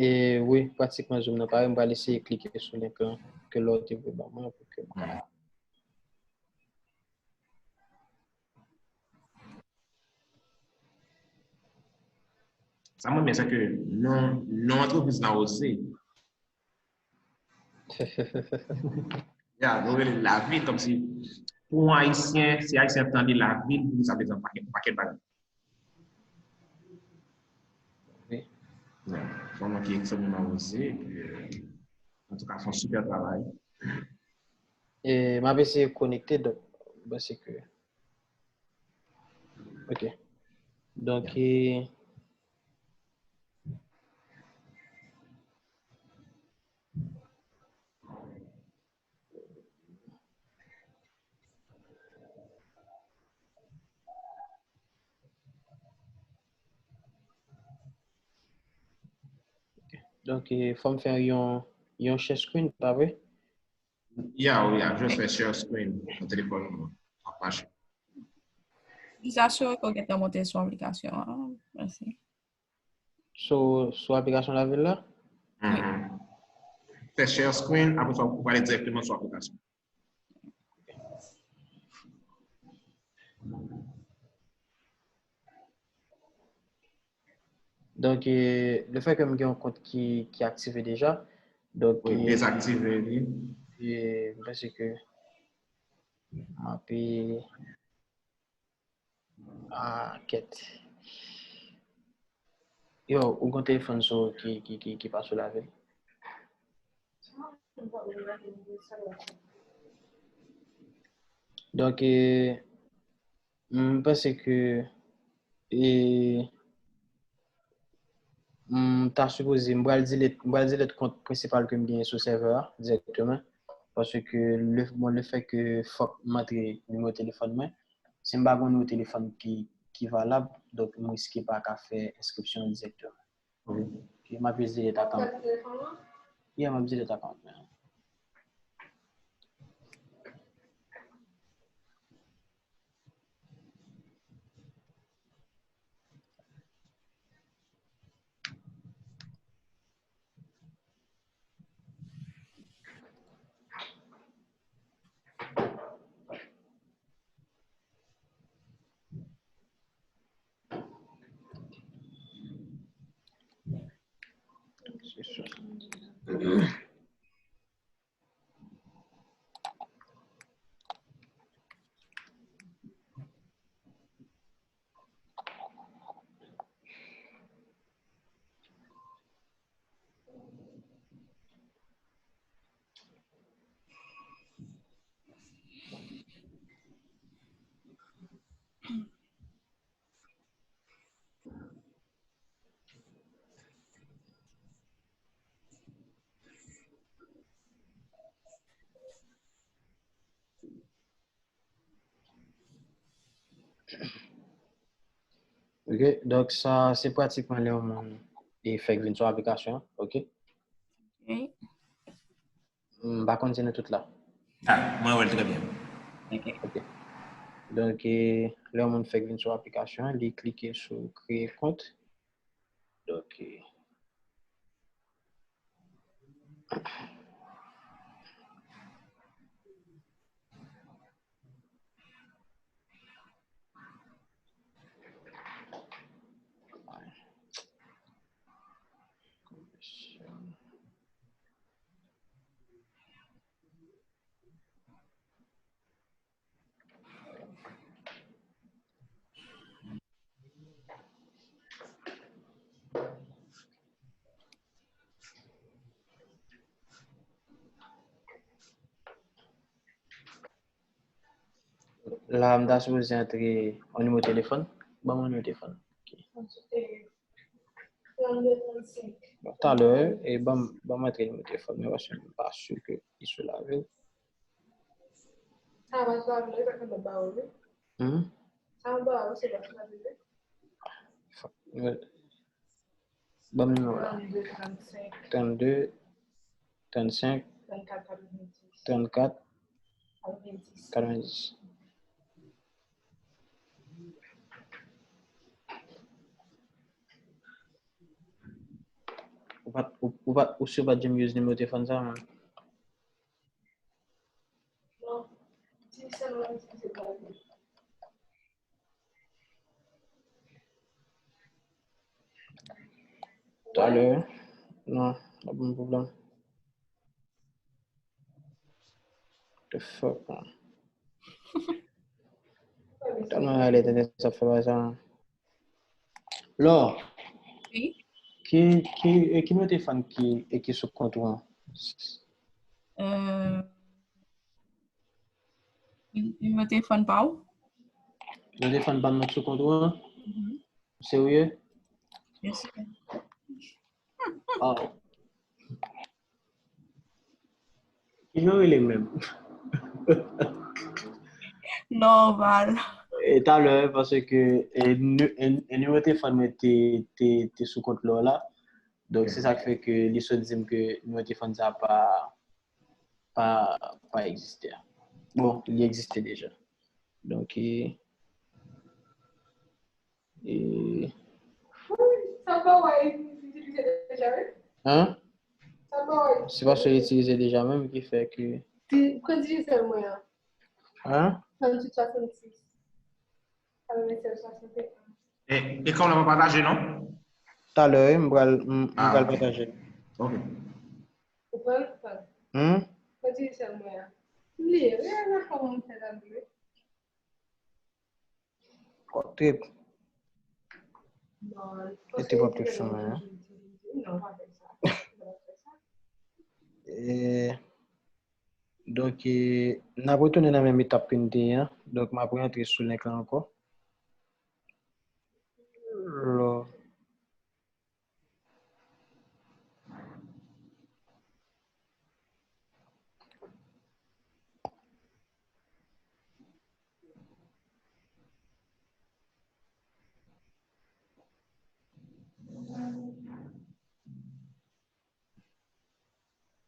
E wi, pratikman Zoom nan pare. M pral eseye klike sou link lan ke lè w te voye ban mwen pou ke m ka. Sa m renmen, se ke non, non antrepriz la Oze. Ya, nou rele l lavil, kòmsi pou yon Ayisyen, si Ayisyen ap tande lavil, pou li sa vle di yon pakèt, pakèt bagay. Wi. Ya, se yon non ki ekstrèmeman Oze, epi, euh, antouka, fè yon sipè travay. E m ap eseye konekte, donk, m panse ke Ok. Donk, e, donk, e, fò m fè yon, yon share screen, pa vre? Ya, wi, ya, just fè share screen nan telefòn ou ap mache. Jis asire ke w gentan monte sou aplikasyon an. Mèsi. Sou, sou aplikasyon lavil la? Mhm. Fè share screen, apre sa, ou prale dirèkteman sou aplikasyon. Donk, e, lefètke m gen yon kont ki, ki aktive deja, donk, wi, e, dezaktive li. E, m panse ke m ap, e, ah, kèt. Yo, ou gen telefòn sou ki, ki, ki, ki pa sou lavil. Donk, e, m panse ke, e, m ta sipoze, m pral delete, m pral delete kont prensipal ke m genyen sou sèvè a dirèkteman. Paske le, bon, lefètke fòk m antre nimewo telefòn mwen, si m pa gen yon nimewo telefòn ki, ki valab, donk m riske pa ka fè enskripsyon an dirèkteman. Ok, m ap jis delete account. Yeah, m ap delete account, man. Se sa. Ok, donk sa se pratikman lè yon moun e fèk vin sou aplikasyon an, ok? Ok. M pa konn si nou tout la. Ah, mwen wè l trè byen. Ok. Ok. Donk, eh, lè yon moun fèk vin sou aplikasyon an, li klike sou kreye kont. Donk, eh, La, m ta sipoze antre yon nimewo telefòn. Ban m yon nimewo telefòn. Ok. Bon, talè, e ban m, ban m antre nimewo telefòn mwen, paske m pa si ke li sou lavi. Sa pa sou lavi, non, li pa t nan ba ou, wi. Hmm? Sa nan ba ou, se pa sou lavi, wi. Ban m nimewo la. Trannde, trannsenk. Trannde, trannsenk. Trannkat, katrevendis. Trannkat, katrevendis. Ou pa t, ou, ou pa t, ou si w pa t janm use nimewo telefòn sa, man? Non. Ti sèlman itilize pa. Talè. Non, pa gen pwoblèm. The fuck, man. Tèlman rale tenten sa fè bagay sa, man. Lò. Wi. Ki, ki, e ki nimewo telefòn ki, e ki sou kont ou an? Euh, Nimewo telefòn pa w? Nimewo telefòn pa m nan sou kont ou an? Mhm. Serye? Byen si. Oh. Kijan w rele menm? Nòmal. E talè, paske, e, ni-, e, e nimewo telefòn mwen te, te, te sou kont Lò la. Donk, se sa k fè ke li sot di m ke nimewo telefòn sa pa, pa, pa egziste. Bon, li egziste deja. Donk, e, e, Wi, sa pa w itilize deja, wi. Hein? Sa pa w. Se paske li itilize deja menm ki fè ke. Pran Digicel mwen an. Hein? Tranntuit swasannsis. Katrevensèz swasanteyen. E, ekran w la pa pataje, non? Talè, wi, m pral, m, m pral pataje. Ok. Ou pran l, ou pran l. Hmm? Pran Digicel mwen an. M bliye, wi, nan fòm mwen fè la, wi. Road trip. Mete pwòp trip sou mwen, hein. E, donk, e, n ap retounen nan menm etap ke n te ye an. Donk, m ap rantre sou link la ankò. Lò.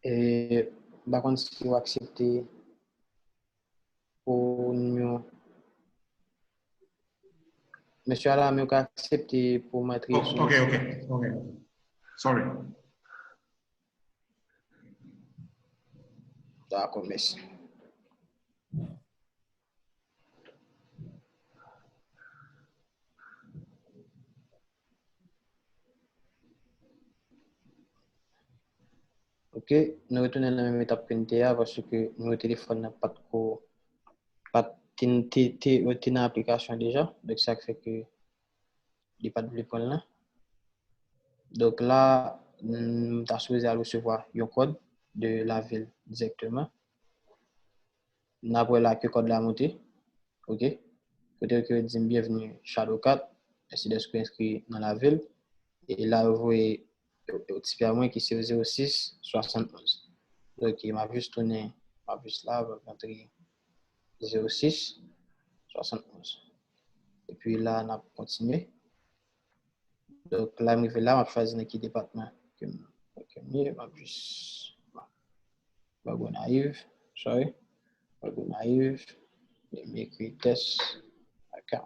E, m pa konn si w aksepte pou nou. Mesye Alame, ou ka aksepte pou m antre sou. Ok, ok, ok. Sorry. Dakò, mèsi. Ok, nou retounen nan menm etap ke n te a, paske nimewo telefòn nan pa t ko, pa t, te, te, te, te nan aplikasyon deja. Donk, sa k fè ke li pa t vle pran l lan. Donk, la, m ta sipoze al resevwa yon kòd de lavil dirèkteman. N ap wè la ke kòd la monte. Ok. Kote yo ke yo di m, "Bienvenue, Shadow Cat. Mèsi dèske w enskri nan lavil." E la, yo voye yon ti pè a mwen ki se zewo sis swasannonz. Ok, m ap jis tounen, m ap jis la, m ap rantre zewo sis swasannonz. Epi la, n ap kontinye. Donk, la, m rive la, m ap chwazi nan ki depatman ke m, ke m ye. M ap jis, m ap, m ap Gonayiv, sorry. M ap Gonayiv, e m ekri tès aka.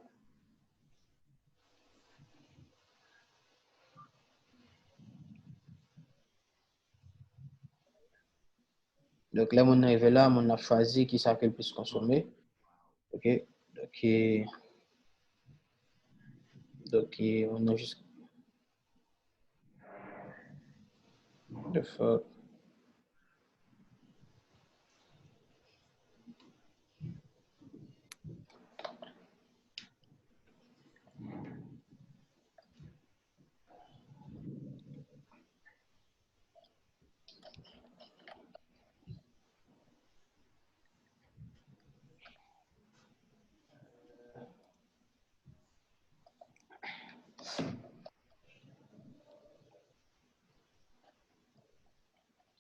Donk, lè moun nan rive la, moun nan ap chwazi kisa ke l plis konsome. Ok. Donk, e, donk, e, moun nan jis, the fuck?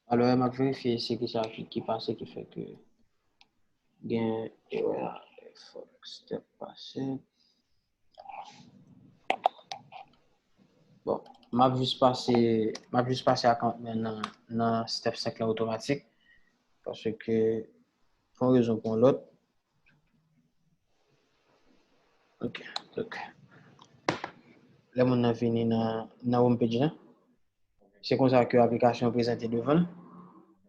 Alò, m ap verifye si ki sa ki, ki pase ki fè ke gen erè a. Fòk step pase. Bon, m ap jis pase, m ap jis pase account mwen nan, nan step senk lan otomatik. Paske, pou yon rezon pou yon lòt. Ok, donk, lè moun nan vini nan, nan home page lan, se konsa ke aplikasyon an prezante devan l.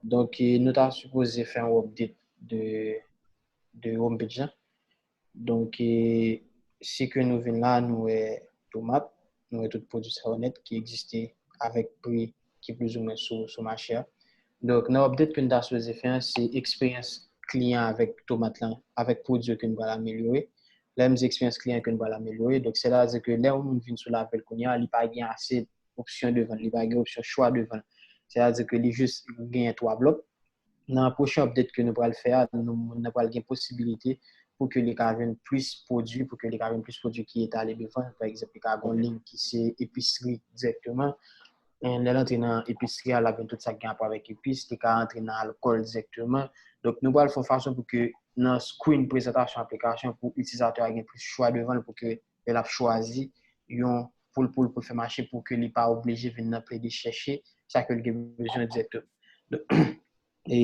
Donk, e, nou ta sipoze fè yon update de, de home page lan. Donk, e, si ke nou vin la, nou wè tomat, nou wè tout pwodui sa yo nèt ki egziste avèk pri ki plizoumwen sou, sou mache a. Donk, nan update ke n ta sipoze fè an, se eksperyans kliyan avèk tomat lan, avèk pwodui yo ke n pral amelyore. Lè m di eksperyans kliyan ke n pral amelyore, donk, sètadi ke lè yon moun vin sou lavil kounye a, li pa gen ase opsyon devan l, li pa gen opsyon chwa devan l. Sètadi ke li jis genyen twa blòk. Nan pwochen update ke nou pral fè a, nou, moun nan pral gen posibilite pou ke li ka jwenn plis pwodui, pou ke li ka jwenn plis pwodui ki etale devan. Pa egzanp, li ka gen yon liy ki se episri dirèkteman. E lè l antre nan episri a, l ap jwenn tout sa k gen rapò avèk epis, li ka antre nan alkòl dirèkteman. Donk, nou pral fè yon fason pou ke nan screen prezantasyon aplikasyon, pou itilizatè a gen plis chwa devan l, pou ke lè l ap chwazi yon pou l, pou l, pou l fè mache, pou ke li pa oblije vin nan plede chèche sa ke l gen bezwen dirèkteman. Donk, e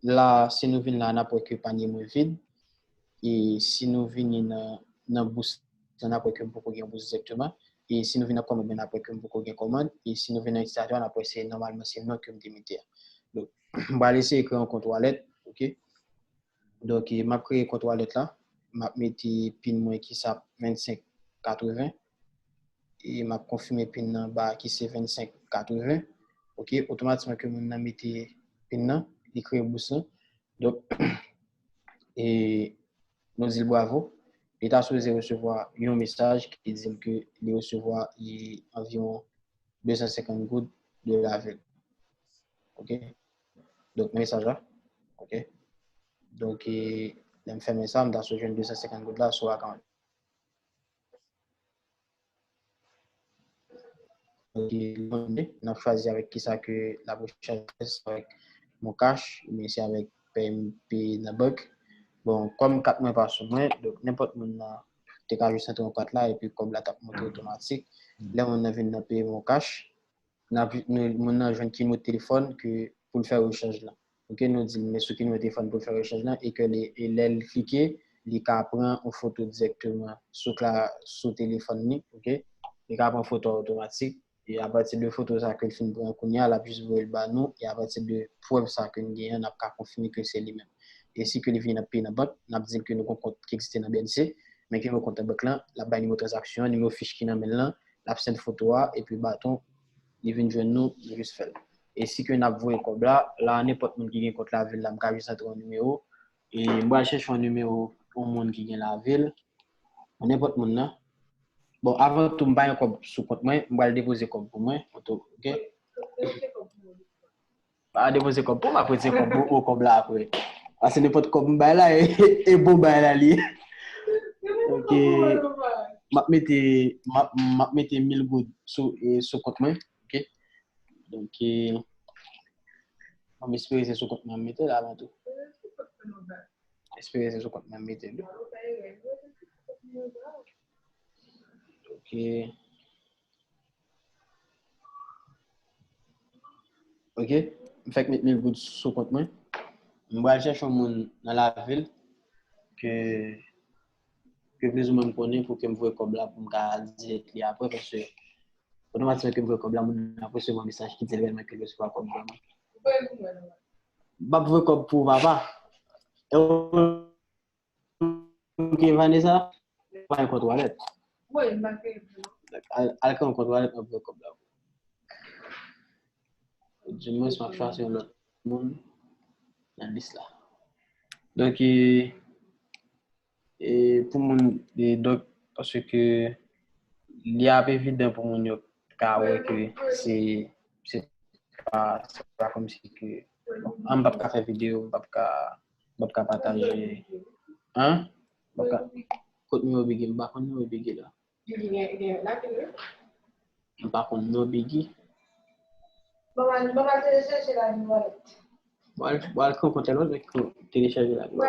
la, si nou vin la, n ap wè ke panye mwen vid. E si nou vini nan, nan bous lan, n ap wè ke m poko gen bous dirèkteman. E si nou vin nan kòmand mwen, n ap wè ke m poko gen kòmand. E si nou vin nan itilizatè a, n ap wè se nòmalman se non ke m te mete a. Donk, m pral eseye kreye yon kont wallet, ok? Donk, e, m ap kreye kont wallet la. M ap mete pin mwen ki se ap vennsenk katreven. E m ap konfime pin nan ba ki se vennsenk katreven. Ok, otomatikman ke moun nan mete pin nan, li kreye bous lan. Donk, e nou di l bravo. Li ta sipoze resevwa yon mesaj ki di l ke li resevwa, e, anviwon de san senkant goud de lavil. Ok? Donk, nan mesaj la. Ok? Donk, e, lè m fèmen sa, m ta sipoze jwenn de san senkant goud la sou account. Ok, n ap chwazi avèk kisa ke l ap rechaje, se avèk Mon Cash, oubyen se avèk P M P nan bank. Bon, kòm kat mwen pa sou mwen, donk nenpòt moun nan te ka jis antre yon kat la, epi kòb la t ap monte otomatik. Lè moun nan vin nan peye Mon Cash, n ap, nou, moun nan jwenn ki nimewo telefòn ke pou l fè rechanj lan. Ok, nou di l men sou ki nimewo telefòn pou l fè rechanj lan, e ke li, e lè l klike, li ka pran yon foto dirèkteman sou kla, sou telefòn li, ok? Li ka pran foto a otomatik, e apati de foto sa ke l fin pran kounye a, l ap jis voye l ba nou, e apati de prèv sa ke n genyen an, n ap ka konfime ke se li menm. E si ke li vini nan peye nan bank, n ap di l ke nou gen yon kont ki egziste nan B N C, men ke nimewo kont nan bank lan, l ap bay nimewo tranzaksyon an, nimewo fich ki nan men l lan, l ap send foto a, epi baton, li vin jwenn nou, nou jis fè l. E si ke n ap voye kòb la, la, nenpòt moun ki gen kont lavil la, m ka jis antre yon nimewo. E m pral chèche yon nimewo pou moun ki gen lavil. Nenpòt moun nan. Bon, avan tou, m pa gen kòb sou kont mwen, m pral depoze kòb pou mwen, oke? Pa depoze kòb pou m, apre se kòb pou ou, kòb la apre. Paske nenpòt kòb m bay la, e, e bon bay la li ye. Donk, m ap mete, m ap, m ap mete mil goud sou, e, sou kont mwen, oke? Donk, e, m espere se sou kont mwen m mete la avan tou. Espere se sou kont mwen m mete l. Ok. Ok. M fèk met mil goud sou kont mwen. M pral chèche yon moun nan lavil ke, ke plizoumwen m konnen pou ke m voye kòb la pou m ka dirèk li apre, paske otomatikman ke m voye kòb la, moun nan ap resevwa mesaj ki di l rèlman ke l resevwa kòb vrèman. M p ap voye kòb pou ou, papa. E ou menm ki Vanessa, pa gen kont walèt. Al, al kreye yon kont walèt, m ap voye kòb la. Di mwens m ap chwazi yon lòt moun nan lis la. Donk, e, e, pou moun, e, donk, paske li ap evidan pou moun yo ka wè ke se, se pa, se pa kòmsi ke, bon, an, m p ap ka fè videyo, m p ap ka, m p ap ka pataje, an? M p ap ka, kot nimewo Biggie? M pa konn nimewo Biggie la. M pa konn non Biggie. Bon, al, bon, al telechaje la, nou wè. Bon, al, bon, al kreye yon kont lòt, men telechaje la, nou wè.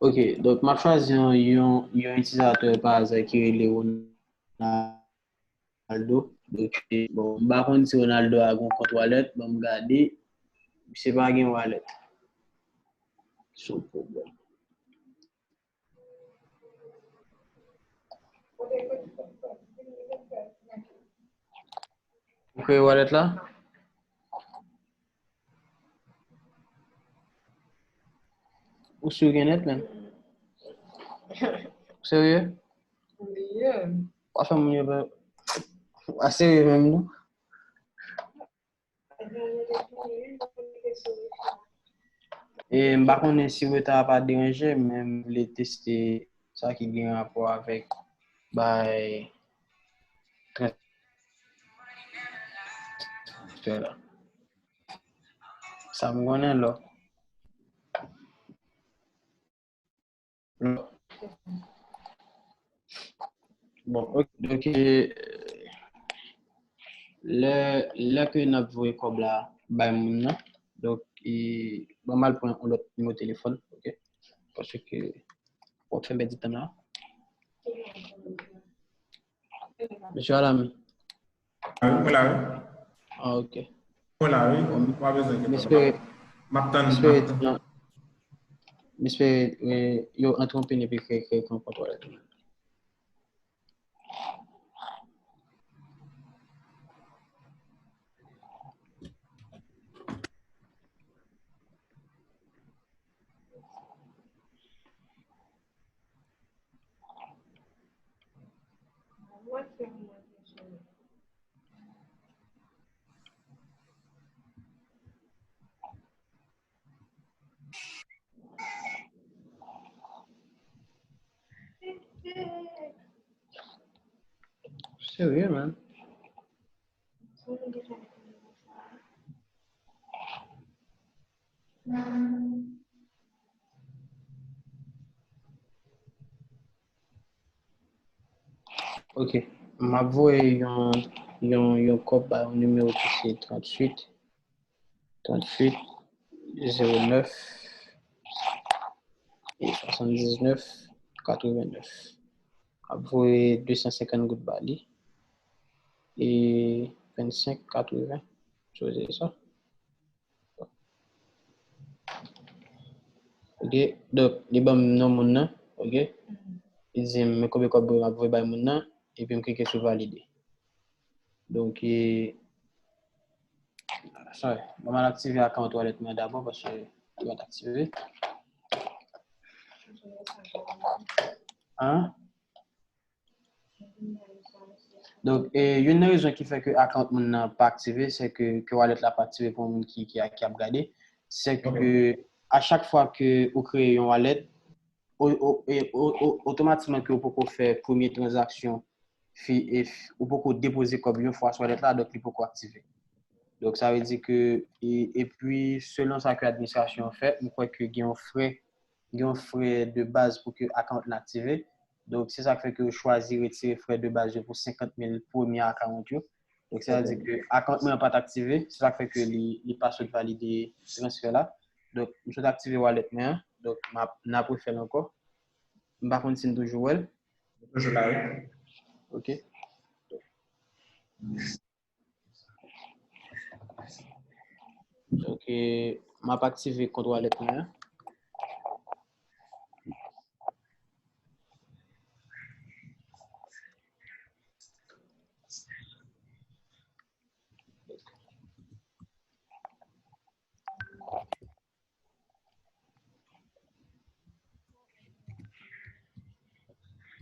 Ok, donk, m ap chwazi yon, yon, yon itilizatè pa aza ki rele Ronaldo. Donk, bon, m pa konn si Ronaldo a gen kont walèt, bon, m gade. Misye pa gen walèt. Se yon pwoblèm. Ou kreye walèt la? Ou sur gen nèt, menm? Ou serye? Ou pa fè moun yo pè. Ou pa serye menm, non? E m pa konnen si reta a pa deranje, men m vle teste sa ki gen rapò avèk bay transfè la. Sa m konnen lò. Bon, ok, donk, e, lè, lè ke n ap voye kòb la bay moun nan, donk, e, ban m al pran yon lòt nimewo telefòn, ok? Paske w ap fè m pèdi tan la. Mesye Alami. Ah, wi, mwen la, wi. Ah, ok. Mwen la, wi. Bon, ou pa bezwen enkyete. M espere, m ap tann, m ap tann. M espere, eh, yo antre yon pini epi kreye, kreye kont walèt. Serye, man. Ok. M ap voye yon, yon, yon kòb ba yon nimewo ki se tranntuit, tranntuit, zewo nèf, e swasanndiznèf, katrevennèf. M ap voye de san senkant goud ba li. E vennsenk katreven. Sipoze sa. Ok, donk, li ban m non moun nan, ok? Li di m men konbyen kòb m ap voye bay moun nan, epi m klike sou valide. Donk, e, sorry, ban m al aktive akant walèt mwen dabò, paske li pa t aktive. An? Donk, e, youn nan rezon ki fè ke account moun nan pa aktive, se ke, ke wallet la pa aktive pou moun ki, ki, ki ap gade, se ke a chak fwa ke ou kreye yon wallet, o- o- e- o- o- otomatikman ke ou poko fè premye tranzaksyon, fi- e f- ou poko depoze kòb yon fwa sou wallet la, donk li poko aktive. Donk, sa vle di ke, e- epi, selon sa ke administrasyon an fè, m kwè ke gen yon frè, gen yon frè de baz pou ke account la aktive. Donk, se sa k fè ke yo chwazi retire frè de baz yo pou senkant mil premye account yo. Donk, sa vle di ke account mwen an pa t aktive, se sa k fè ke li, li pa sot valide transfè la. Donk, m sot aktive wallet mwen an. Donk, m ap, n ap refè l ankò. M pa konn si n toujou wè l. Toujou la, wi. Ok. Ok, m ap aktive kont wallet mwen an.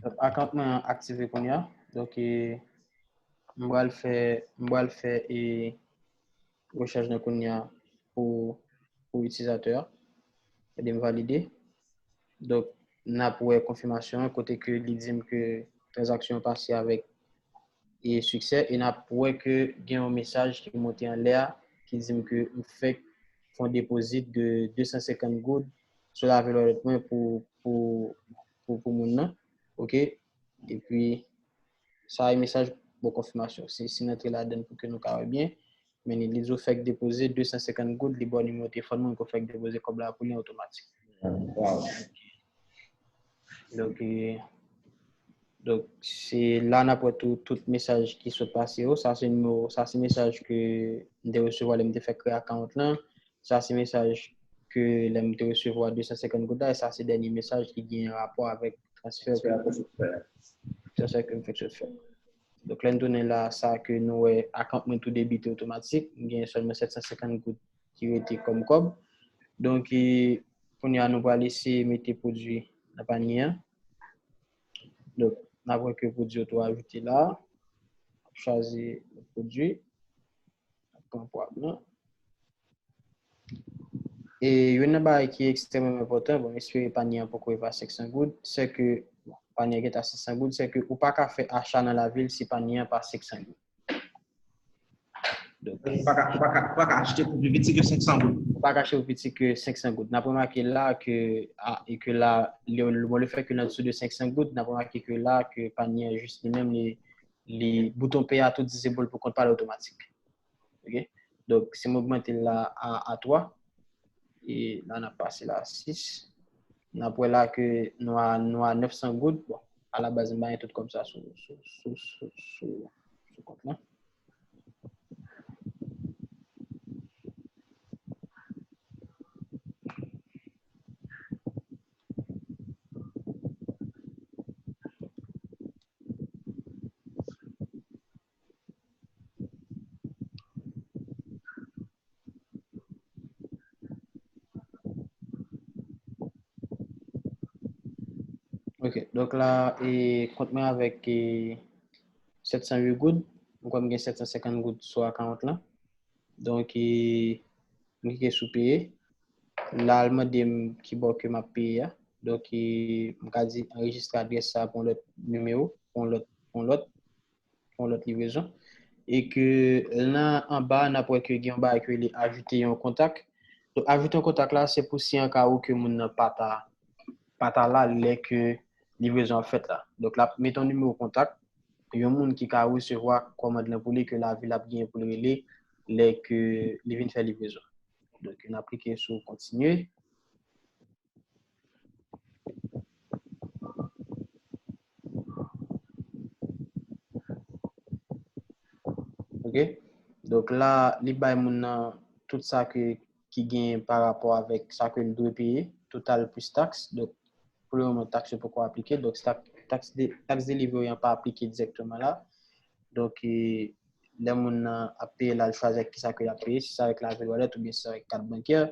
Donk, account mwen an aktive kounye a. Donk, e, m pral fè, m pral fè, e, rechèch nan kounye a pou, pou itilizatè a. Ede m valide. Donk, n ap wè konfimasyon an kote ke li di m ke tranzaksyon an pase avèk e siksè, e n ap wè ke gen yon mesaj ki monte anlè a, ki di m ke m fèk fè yon depozit de de san senkant goud sou lavi wallet mwen pou, pou, pou, pou moun nan. Ok? Epi, sa e mesaj pou konfimasyon. Si, si n antre ladan l pou ke nou ka wè byen, men li di w fèk depoze de san senkant goud, li ba w nimewo telefòn mwen, ke w fèk depoze kòb la pou li an otomatik. Wow. Donk, e, donk, se la n ap wè tou, tout mesaj ki sot pase yo. Sa se nimewo, sa se mesaj ke m te resevwa lè m te fè kreye account lan. Sa se mesaj ke lè m te resevwa de san senkant goud la, e sa se dènye mesaj ki gen rapò avèk transfè ke, transfè ke m fèk sot fè. Donk, lè n tounen la, sa ke nou wè, account mwen tou debite otomatik, m gen sèlman sèt san senkant goud ki rete kòm kòb. Donk, e, kounye a, nou pral eseye mete pwodui nan panye an. Donk, n ap wè ke pwodui yo tou ajoute la. Chwazi pwodui. Pran pwòp lan. E youn nan bagay ki ekstrèmman enpòtan, bon, m espere panye an poko rive a senk san goud, se ke, bon, panye an gentan a senk san goud, se ke ou pa ka fè acha nan lavil si panye an pa senk san goud. Donk, ou pa ka, ou pa ka, ou pa ka achte pou pi piti ke senk san goud. Ou pa ka achte pou piti ke senk san goud. N ap remake la ke, a, e ke la, le, le, bon, le fè ke l andesou de senk san goud, n ap remake ke la ke panye an jis li menm, li, li bouton peye a tou disable pou kont pa l otomatik. Ok? Donk, si m ogmante l la a, a twa, e la n ap pase la a sis, n ap wè la ke nou a, nou a nèf san goud. Bon, alabaz, m pa gen tout kòb sa sou, sou, sou, sou, sou, sou kont lan. Ok, donk la, e, kont mwen avèk, e, sèt san uit goud. M kwè m gen sèt san senkant goud sou account lan. Donk, e, m klike sou peye. La, l mande m ki bò ke m ap peye a. Donk, e, m ka di anrejistre adrès sa pou yon lòt nimewo, pou yon lòt, pou yon lòt, pou yon lòt livrezon. E ke nan anba, n ap wè ke gen yon bagay ki rele ajoute yon kontak. Donk, ajoute yon kontak la, se pou si an ka ou ke moun nan pa ta, pa ta la lè ke livrezon ap fèt la. Donk, l ap mete yon nimewo kontak, yon moun ki ka resevwa kòmand lan pou li, ke lavil ap genyen pou l rele lè ke li vin fè livrezon. Donk, n ap klike sou kontinye. Ok. Donk la, li bay moun nan tout sa ke, ki gen pa rapò avèk sa ke l dwe peye, total plis taks. Donk, pou le moman, taks yo poko aplike. Donk, taks, taks de, taks delivery an pa aplike dirèkteman la. Donk, e, lè moun nan ap peye la, l chwazi avèk kisa ke l ap peye, si se avèk lavi wallet oubyen si se avèk kat bankè.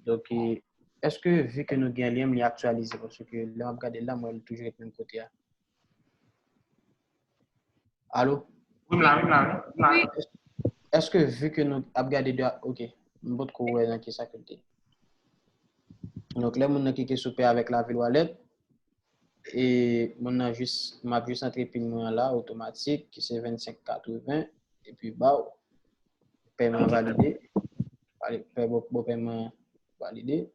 Donk, e, èske vi ke nou gen li menm, li aktyalize? Paske lè m ap gade l la, m wè l toujou ret menm kote a. Alo? Wi, m la, wi, m la, wi. M la. Wi. Èske vi ke nou ap gade de, ok, m potko wè nan ki sa ke l te. Donk, lè moun nan klike sou pè avèk Lavil Wallet, e moun nan jis, m ap jis antre pin mwen an la, otomatik, ki se vennsenk katreven, epi baw, pèman valide, pè, bon, bon, pèman valide.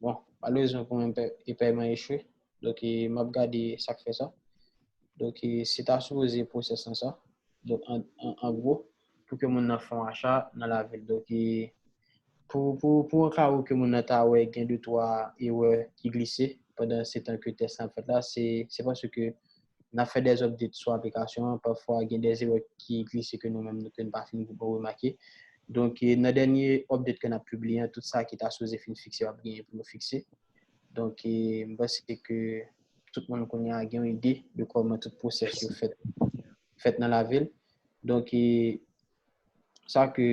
Bon, malerezman pou mwen, pè, e pèman echwe. Donk, e, m ap gade sa k fè sa. Donk, e, se ta sipoze pwosès lan sa. Donk, an, an, an gwo, pou ke moun nan fè yon acha nan lavil. Donk, e, pou, pou, pou an ka ou ke moun nan ta wè gen de twa erè ki glise pandan se tan ke tès lan ap fèt la, se, se paske n ap fè des updates sou aplikasyon an, pafwa gen des erè ki glise ke nou menm nou, ke n pa fin bon remake. Donk, e, nan dènye update ke n ap pibliye an, tout sa ki ta sipoze fin fikse, w ap genyen pou nou fikse. Donk, e, m panse ke tout moun kounye a gen yon ide de kòman tout pwosès yo fèt, fèt nan lavil. Donk, e, sa ke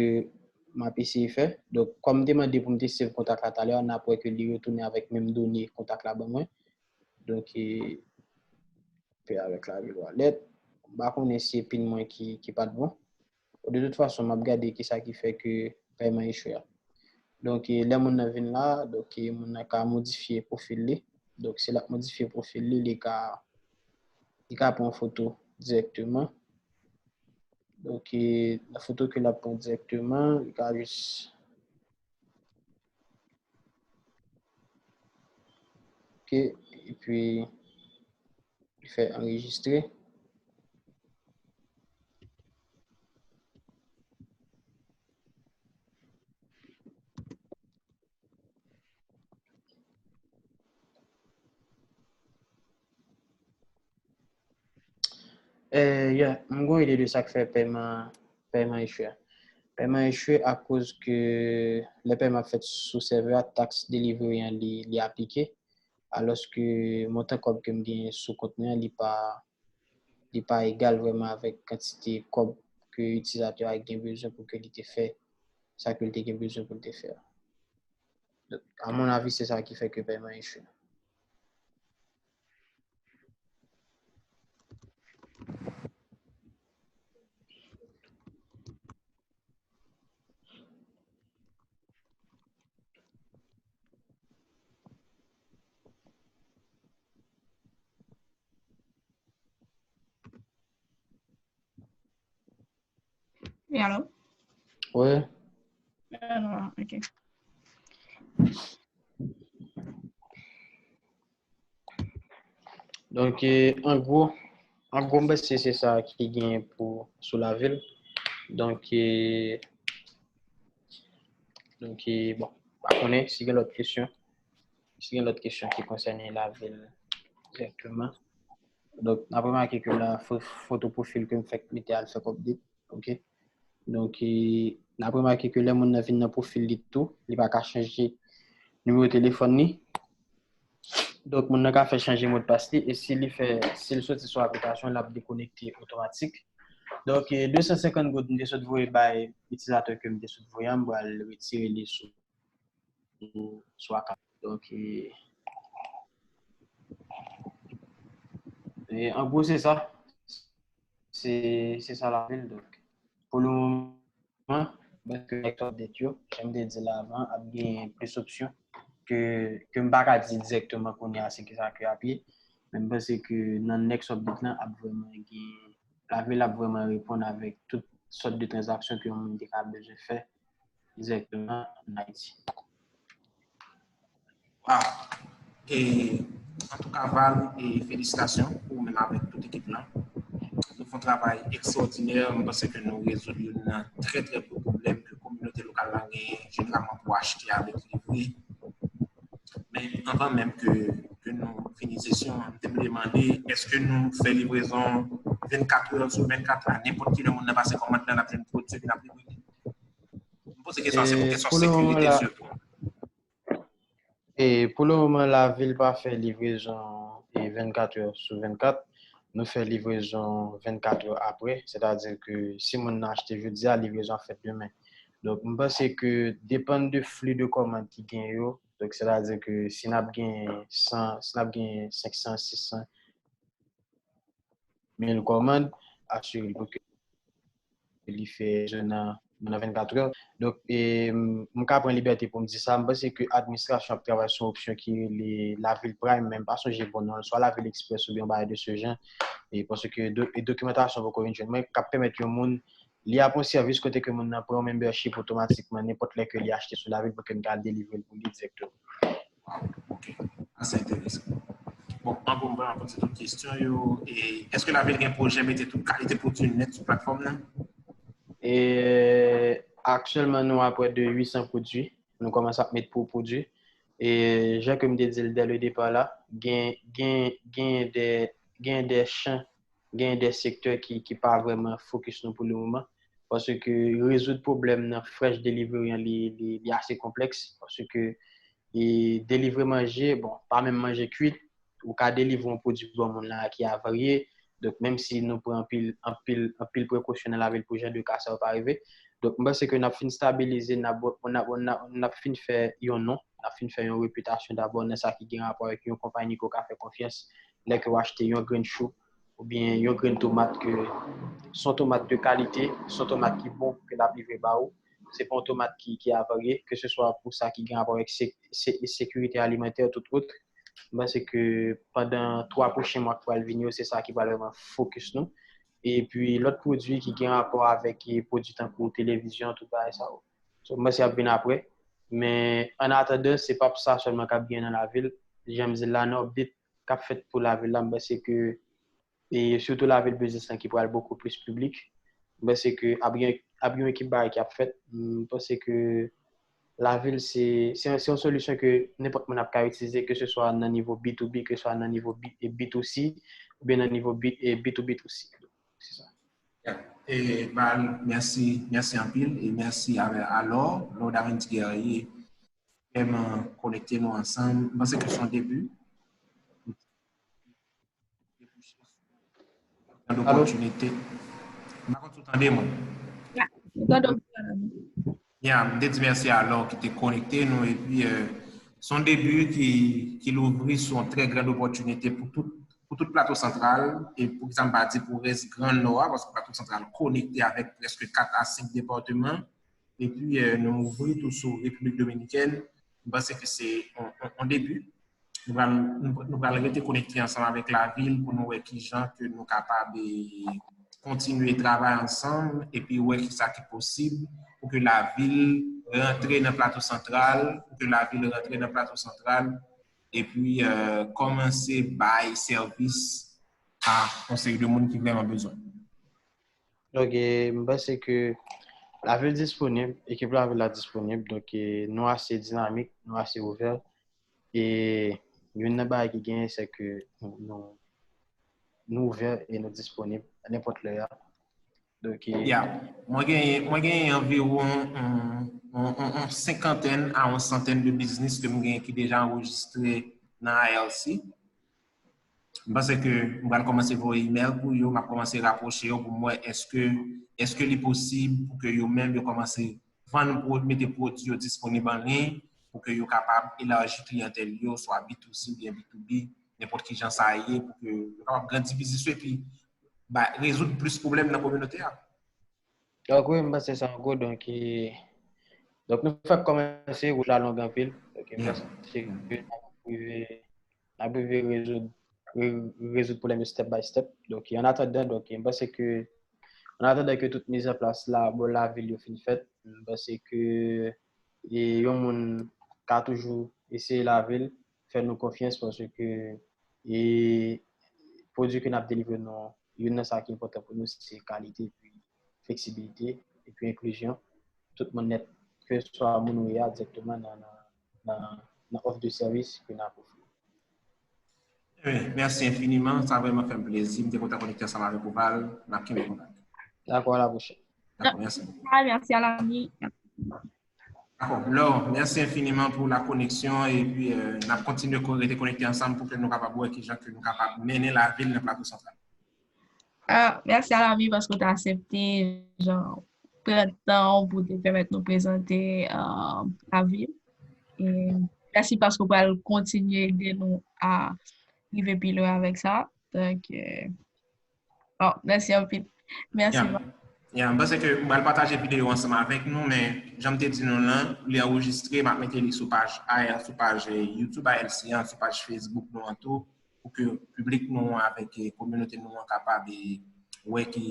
m ap eseye fè. Donk, kòm m te mande pou m te save kontak la talè, n ap wè ke li retounen avèk menm done kontak la ban mwen. Donk, e, pè avèk Lavil Wallet. M pa konnen si se pin mwen ki, ki pa t bon. De tout fason, m ap gade kisa ki fè ke pèman echwe a. Donk, e, lè moun nan vin la, donk, e, moun nan ka modifye pwofil li. Donk, si l ap modifye pwofil li, li ka, li ka pran foto dirèkteman. Donk, e, nan foto ke l ap pran dirèkteman, li ka jis Ok, epi fè anrejistre. Eh, yeah, m gon ide de sa k fè pèman, pèman echwe a. Pèman echwe akoz ke lè pèman ap fèt sou sèvè a, tax delivery an li, li aplike, alòske montan kòb ke m genyen sou kont mwen an, li pa, li pa egal vrèman avèk kantite kòb ke itilizatè a gen bezwen pou ke li te fè sa ke l te gen bezwen pou l te fè a. Donk, à mon avis, se sa ki fè ke pèman echwe. Wi, alo? Wi. Alo, ok. Donk, eh, an gwo, an gwo, m panse se sa ki gen pou sou lavil. Donk, eh, donk, eh, bon, pa konnen si gen lòt kesyon. Si gen lòt kesyon ki konsène lavil dirèkteman. Donk, n ap remake ke la, fo-, foto pwofil ke m fèk mete a, l fèk update. Ok. Donk, eh, n ap remake ke lè moun nan vin nan pwofil li tou, li pa ka chanje nimewo telefòn li. Donk, moun nan ka fè chanje modpas li, e si li fè, si l soti sou aplikasyon, l ap dekonekte otomatik. Donk, eh, de san senkant goud m te sot voye bay itilizatè ke m te sot voye a, m pral retire li sou, sou akant. Donk, eh, eh, an gwo, se sa. Se, se sa lavil. Donk, pou le moman, mwen, next update yo, jan m te di l avan, ap gen plis opsyon ke, ke m pa ka di dirèkteman kounye a se kisa ke ap ye. Men m panse ke nan next update lan, ap vrèman gen, lavil ap vrèman reponn avèk tout sòt de tranzaksyon ke yon moun te ka bezwen fè dirèkteman ann Ayiti. Wow. E, antouka, Val, e felisitasyon pou ou menm avèk tout ekip lan. Nou fè yon travay ekstraòdinè. Mwen panse ke nou rezoud youn nan trè, trè gwo pwoblèm ke kominote lokal la genyen jeneralman pou achte avèk livre. Men anvan menm ke, ke nou fini sesyon an, m te vle mande, èske nou fè livrezon vennkat è sou vennkat, a nenpòt ki lè moun nan pase kòmand lan, l ap jwenn pwodui epi l ap livre li? M poze kesyon an, se pou kesyon sekirite sitou. E pou le moman, lavil pa fè livrezon e vennkat è sou vennkat. Nou fè livrezon vennkat è apre, sètadi ke si moun nan achte jodi a, livrezon ap fèt demen. Donk, m panse ke depann de fli de kòmand ki gen yo, donk, sètadi ke si n ap gen san, si n ap gen senk san, sis san, mil kòmand, asire l pou ke li fè jan nan nan vennkatrè. Donk, e, m ka pran libète pou m di sa, m panse ke administrasyon ap travay sou yon opsyon ki rele Lavil Prime, men m pa sonje bon non l, swa Lavil Express oubyen yon bagay de se jan. E paske do, e dokimantasyon poko vin jwenn mwen, k ap pèmèt yon moun, li ap yon sèvis kote ke moun nan pran yon membership otomatikman nenpòt lè ke li achte sou Lavil pou ke m ka delivre l pou li dirèkteman. Ok, ase enteresan. Bon, an gwo, m pa reponn tout kesyon yo. E èske lavil gen pwojè mete tout kalite pwodui nèt sou platfòm nan? E aktyèlman, nou aprè de uit san pwodui. Nou kòmanse ap met pou pwodui. E jan ke m te di l dè le depa la, gen, gen, gen de, gen de chan, gen de sektè ki, ki pa vrèman fokis nou pou le moman. Paske rezoud pwoblèm nan fresh delivery an, li, li, li ase konplèks. Paske e delivre manje, bon, pa menm manje kwit, ou ka delivre yon pwodui ban moun la ki avarye. Donk, menm si nou pran anpil, anpil, anpil prekosyon nan lavil pou jan de ka sa yo pa rive. Donk, m panse ke n ap fin stabilize, n ap, n ap, n ap, n ap fin fè yon non, n ap fin fè yon repitasyon dabò nan sa ki gen rapò avèk yon konpayi ke w ka fè konfyans lè ke w achte yon grenn chou oubyen yon grenn tomat ke se yon tomat de kalite, se yon tomat ki bon ke l ap livre ba ou. Se pa yon tomat ki, ki avarye, ke se swa pou sa ki gen rapò avèk se, se, sekirite alimantè, tout ot. M panse ke pandan twa pwochen mwa k pral vini yo, se sa ki pral vrèman fokis nou. Epi lòt pwodui ki gen rapò avèk e, pwodui tankou televizyon, tout bagay sa yo. So, m panse y ap vin aprè. Men an atandan, se p ap sa sèlman k ap gen nan lavil. Jan m di l la, nan update k ap fèt pou lavil la, m panse ke e sitou lavil biznis lan ki pral bokou plis piblik. M panse ke ap gen, ap gen yon ekip bagay ki ap fèt. M panse ke lavil se, se, se yon solisyon ke nenpòt moun ap ka itilize, ke se swa nan nivo B to B, ke se swa nan nivo B, B to C, oubyen nan nivo B, B to B to C. Se sa. E Val, mèsi, mèsi anpil e mèsi avè Alor, Lord Arendy Guerrier, vrèman konekte nou ansanm. M panse ke se yon debi. Depouche sou yon opòtinite. M pa konn si w tande mwen. Ya, nou tande w. Ya, m te di mèsi a Lò ki te konekte nou epi se yon debi ki, ki louvri sou yon trè grand opòtinite pou tout, pou tout Plato Santral e poukisa m pa di pou rès Gran Nò a, paske Plato Santral konekte avèk prèske kat a senk depatman. Epi nou ouvri tou sou Repiblik Dominikèn. M panse ke se yon, yon, yon debi. Nou pral, nou, nou pral rete konekte ansanm avèk lavil pou nou wè kijan ke nou kapab kontinye travay ansanm epi wè kisa ki posib pou ke lavil rantre nan Plato Santral, pou ke lavil rantre nan Plato Santral epi kòmanse bay sèvis a yon seri de moun ki vrèman bezwen. Donk, m panse ke lavil disponib, ekip lavil la disponib, donk nou ase dinamik, nou ase ouvè. E youn nan bagay ki genyen, se ke nou, nou, nou ouvè e nou disponib nenpòt lè a. Donk, e, Ya. Mwen genyen, mwen genyen anviwon yon, yon, yon, yon senkantèn a yon santèn de biznis ke m genyen ki deja anrejistre nan I L C. M panse ke m pral kòmanse voye imèl pou yo, m ap kòmanse rapwoche yo pou m wè èske, èske li posib pou ke yo menm yo kòmanse vann, mete pwodui yo disponib an liy pou ke yo kapab elaji kliyantèl yo, swa B to C oubyen B to B, nenpòt ki jan sa ye, pou ke yo kapab grandi biznis yo epi ba, rezoud plis pwoblèm nan kominote a. Donk, wi, m panse sa ankò. Donk, e, donk nou fèk kòmanse, wout la long anpil. Donk, m panse ke n ap rive, n ap rive rezoud, re-, rezoud pwoblèm yo step by step. Donk, an atandan, donk, m panse ke, an atandan ke tout mizanplas la, bò lavil yo fin fèt, m panse ke, e, yon moun ka toujou eseye lavil, fè nou konfyans paske, e, pwodui ke n ap delivre nou, youn nan sa ki enpòtan pou nou, se kalite, epi fleksibilite, epi enklizyon. Tout moun nèt, ke swa moun ou ye a, dirèkteman nan, nan, nan, nan òf de sèvis ke n ap ofri. Ebyen, mèsi enfiniman. Sa vrèman fè m plezi. M te kontan konekte ansanm avèk ou, Val. N ap kenbe kontak. Dakò, a la pwochèn. Dakò, mèsi bokou. Bye, merci à l'ami. Dakò. Lò, mèsi enfiniman pou la koneksyon epi n ap kontinye ko-, rete konekte ansanm pou ke nou kapab wè kijan ke nou kapab mennen lavil nan Plato Santral. Ah, merci à l'ami paske w te aksepte, jan, pran tan w pou te pèmèt nou prezante, euh, lavil. E mèsi paske w pral kontinye ede nou a rive pi lwen avèk sa. Donk, euh, oh, mèsi anpil. Mèsi. Yeah. Yeah, m panse ke m pral pataje videyo ansanm avèk nou, men jan m te di nou lan, li anrejistre, m ap mete li sou paj A R, sou paj, eh, YouTube A L C an, sou paj Facebook nou an tou, pou ke piblik nou an avèk, eh, kominote nou an kapab, eh, wè ki,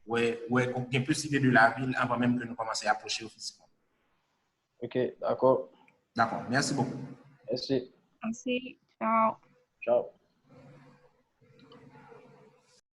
wè, wè, gen plis ide de lavil anvan menm ke nou kòmanse apwoche yo fizikman. Ok, dakò. Dakò, mèsi bokou. Mèsi. Mèsi. Tchao. Tchao.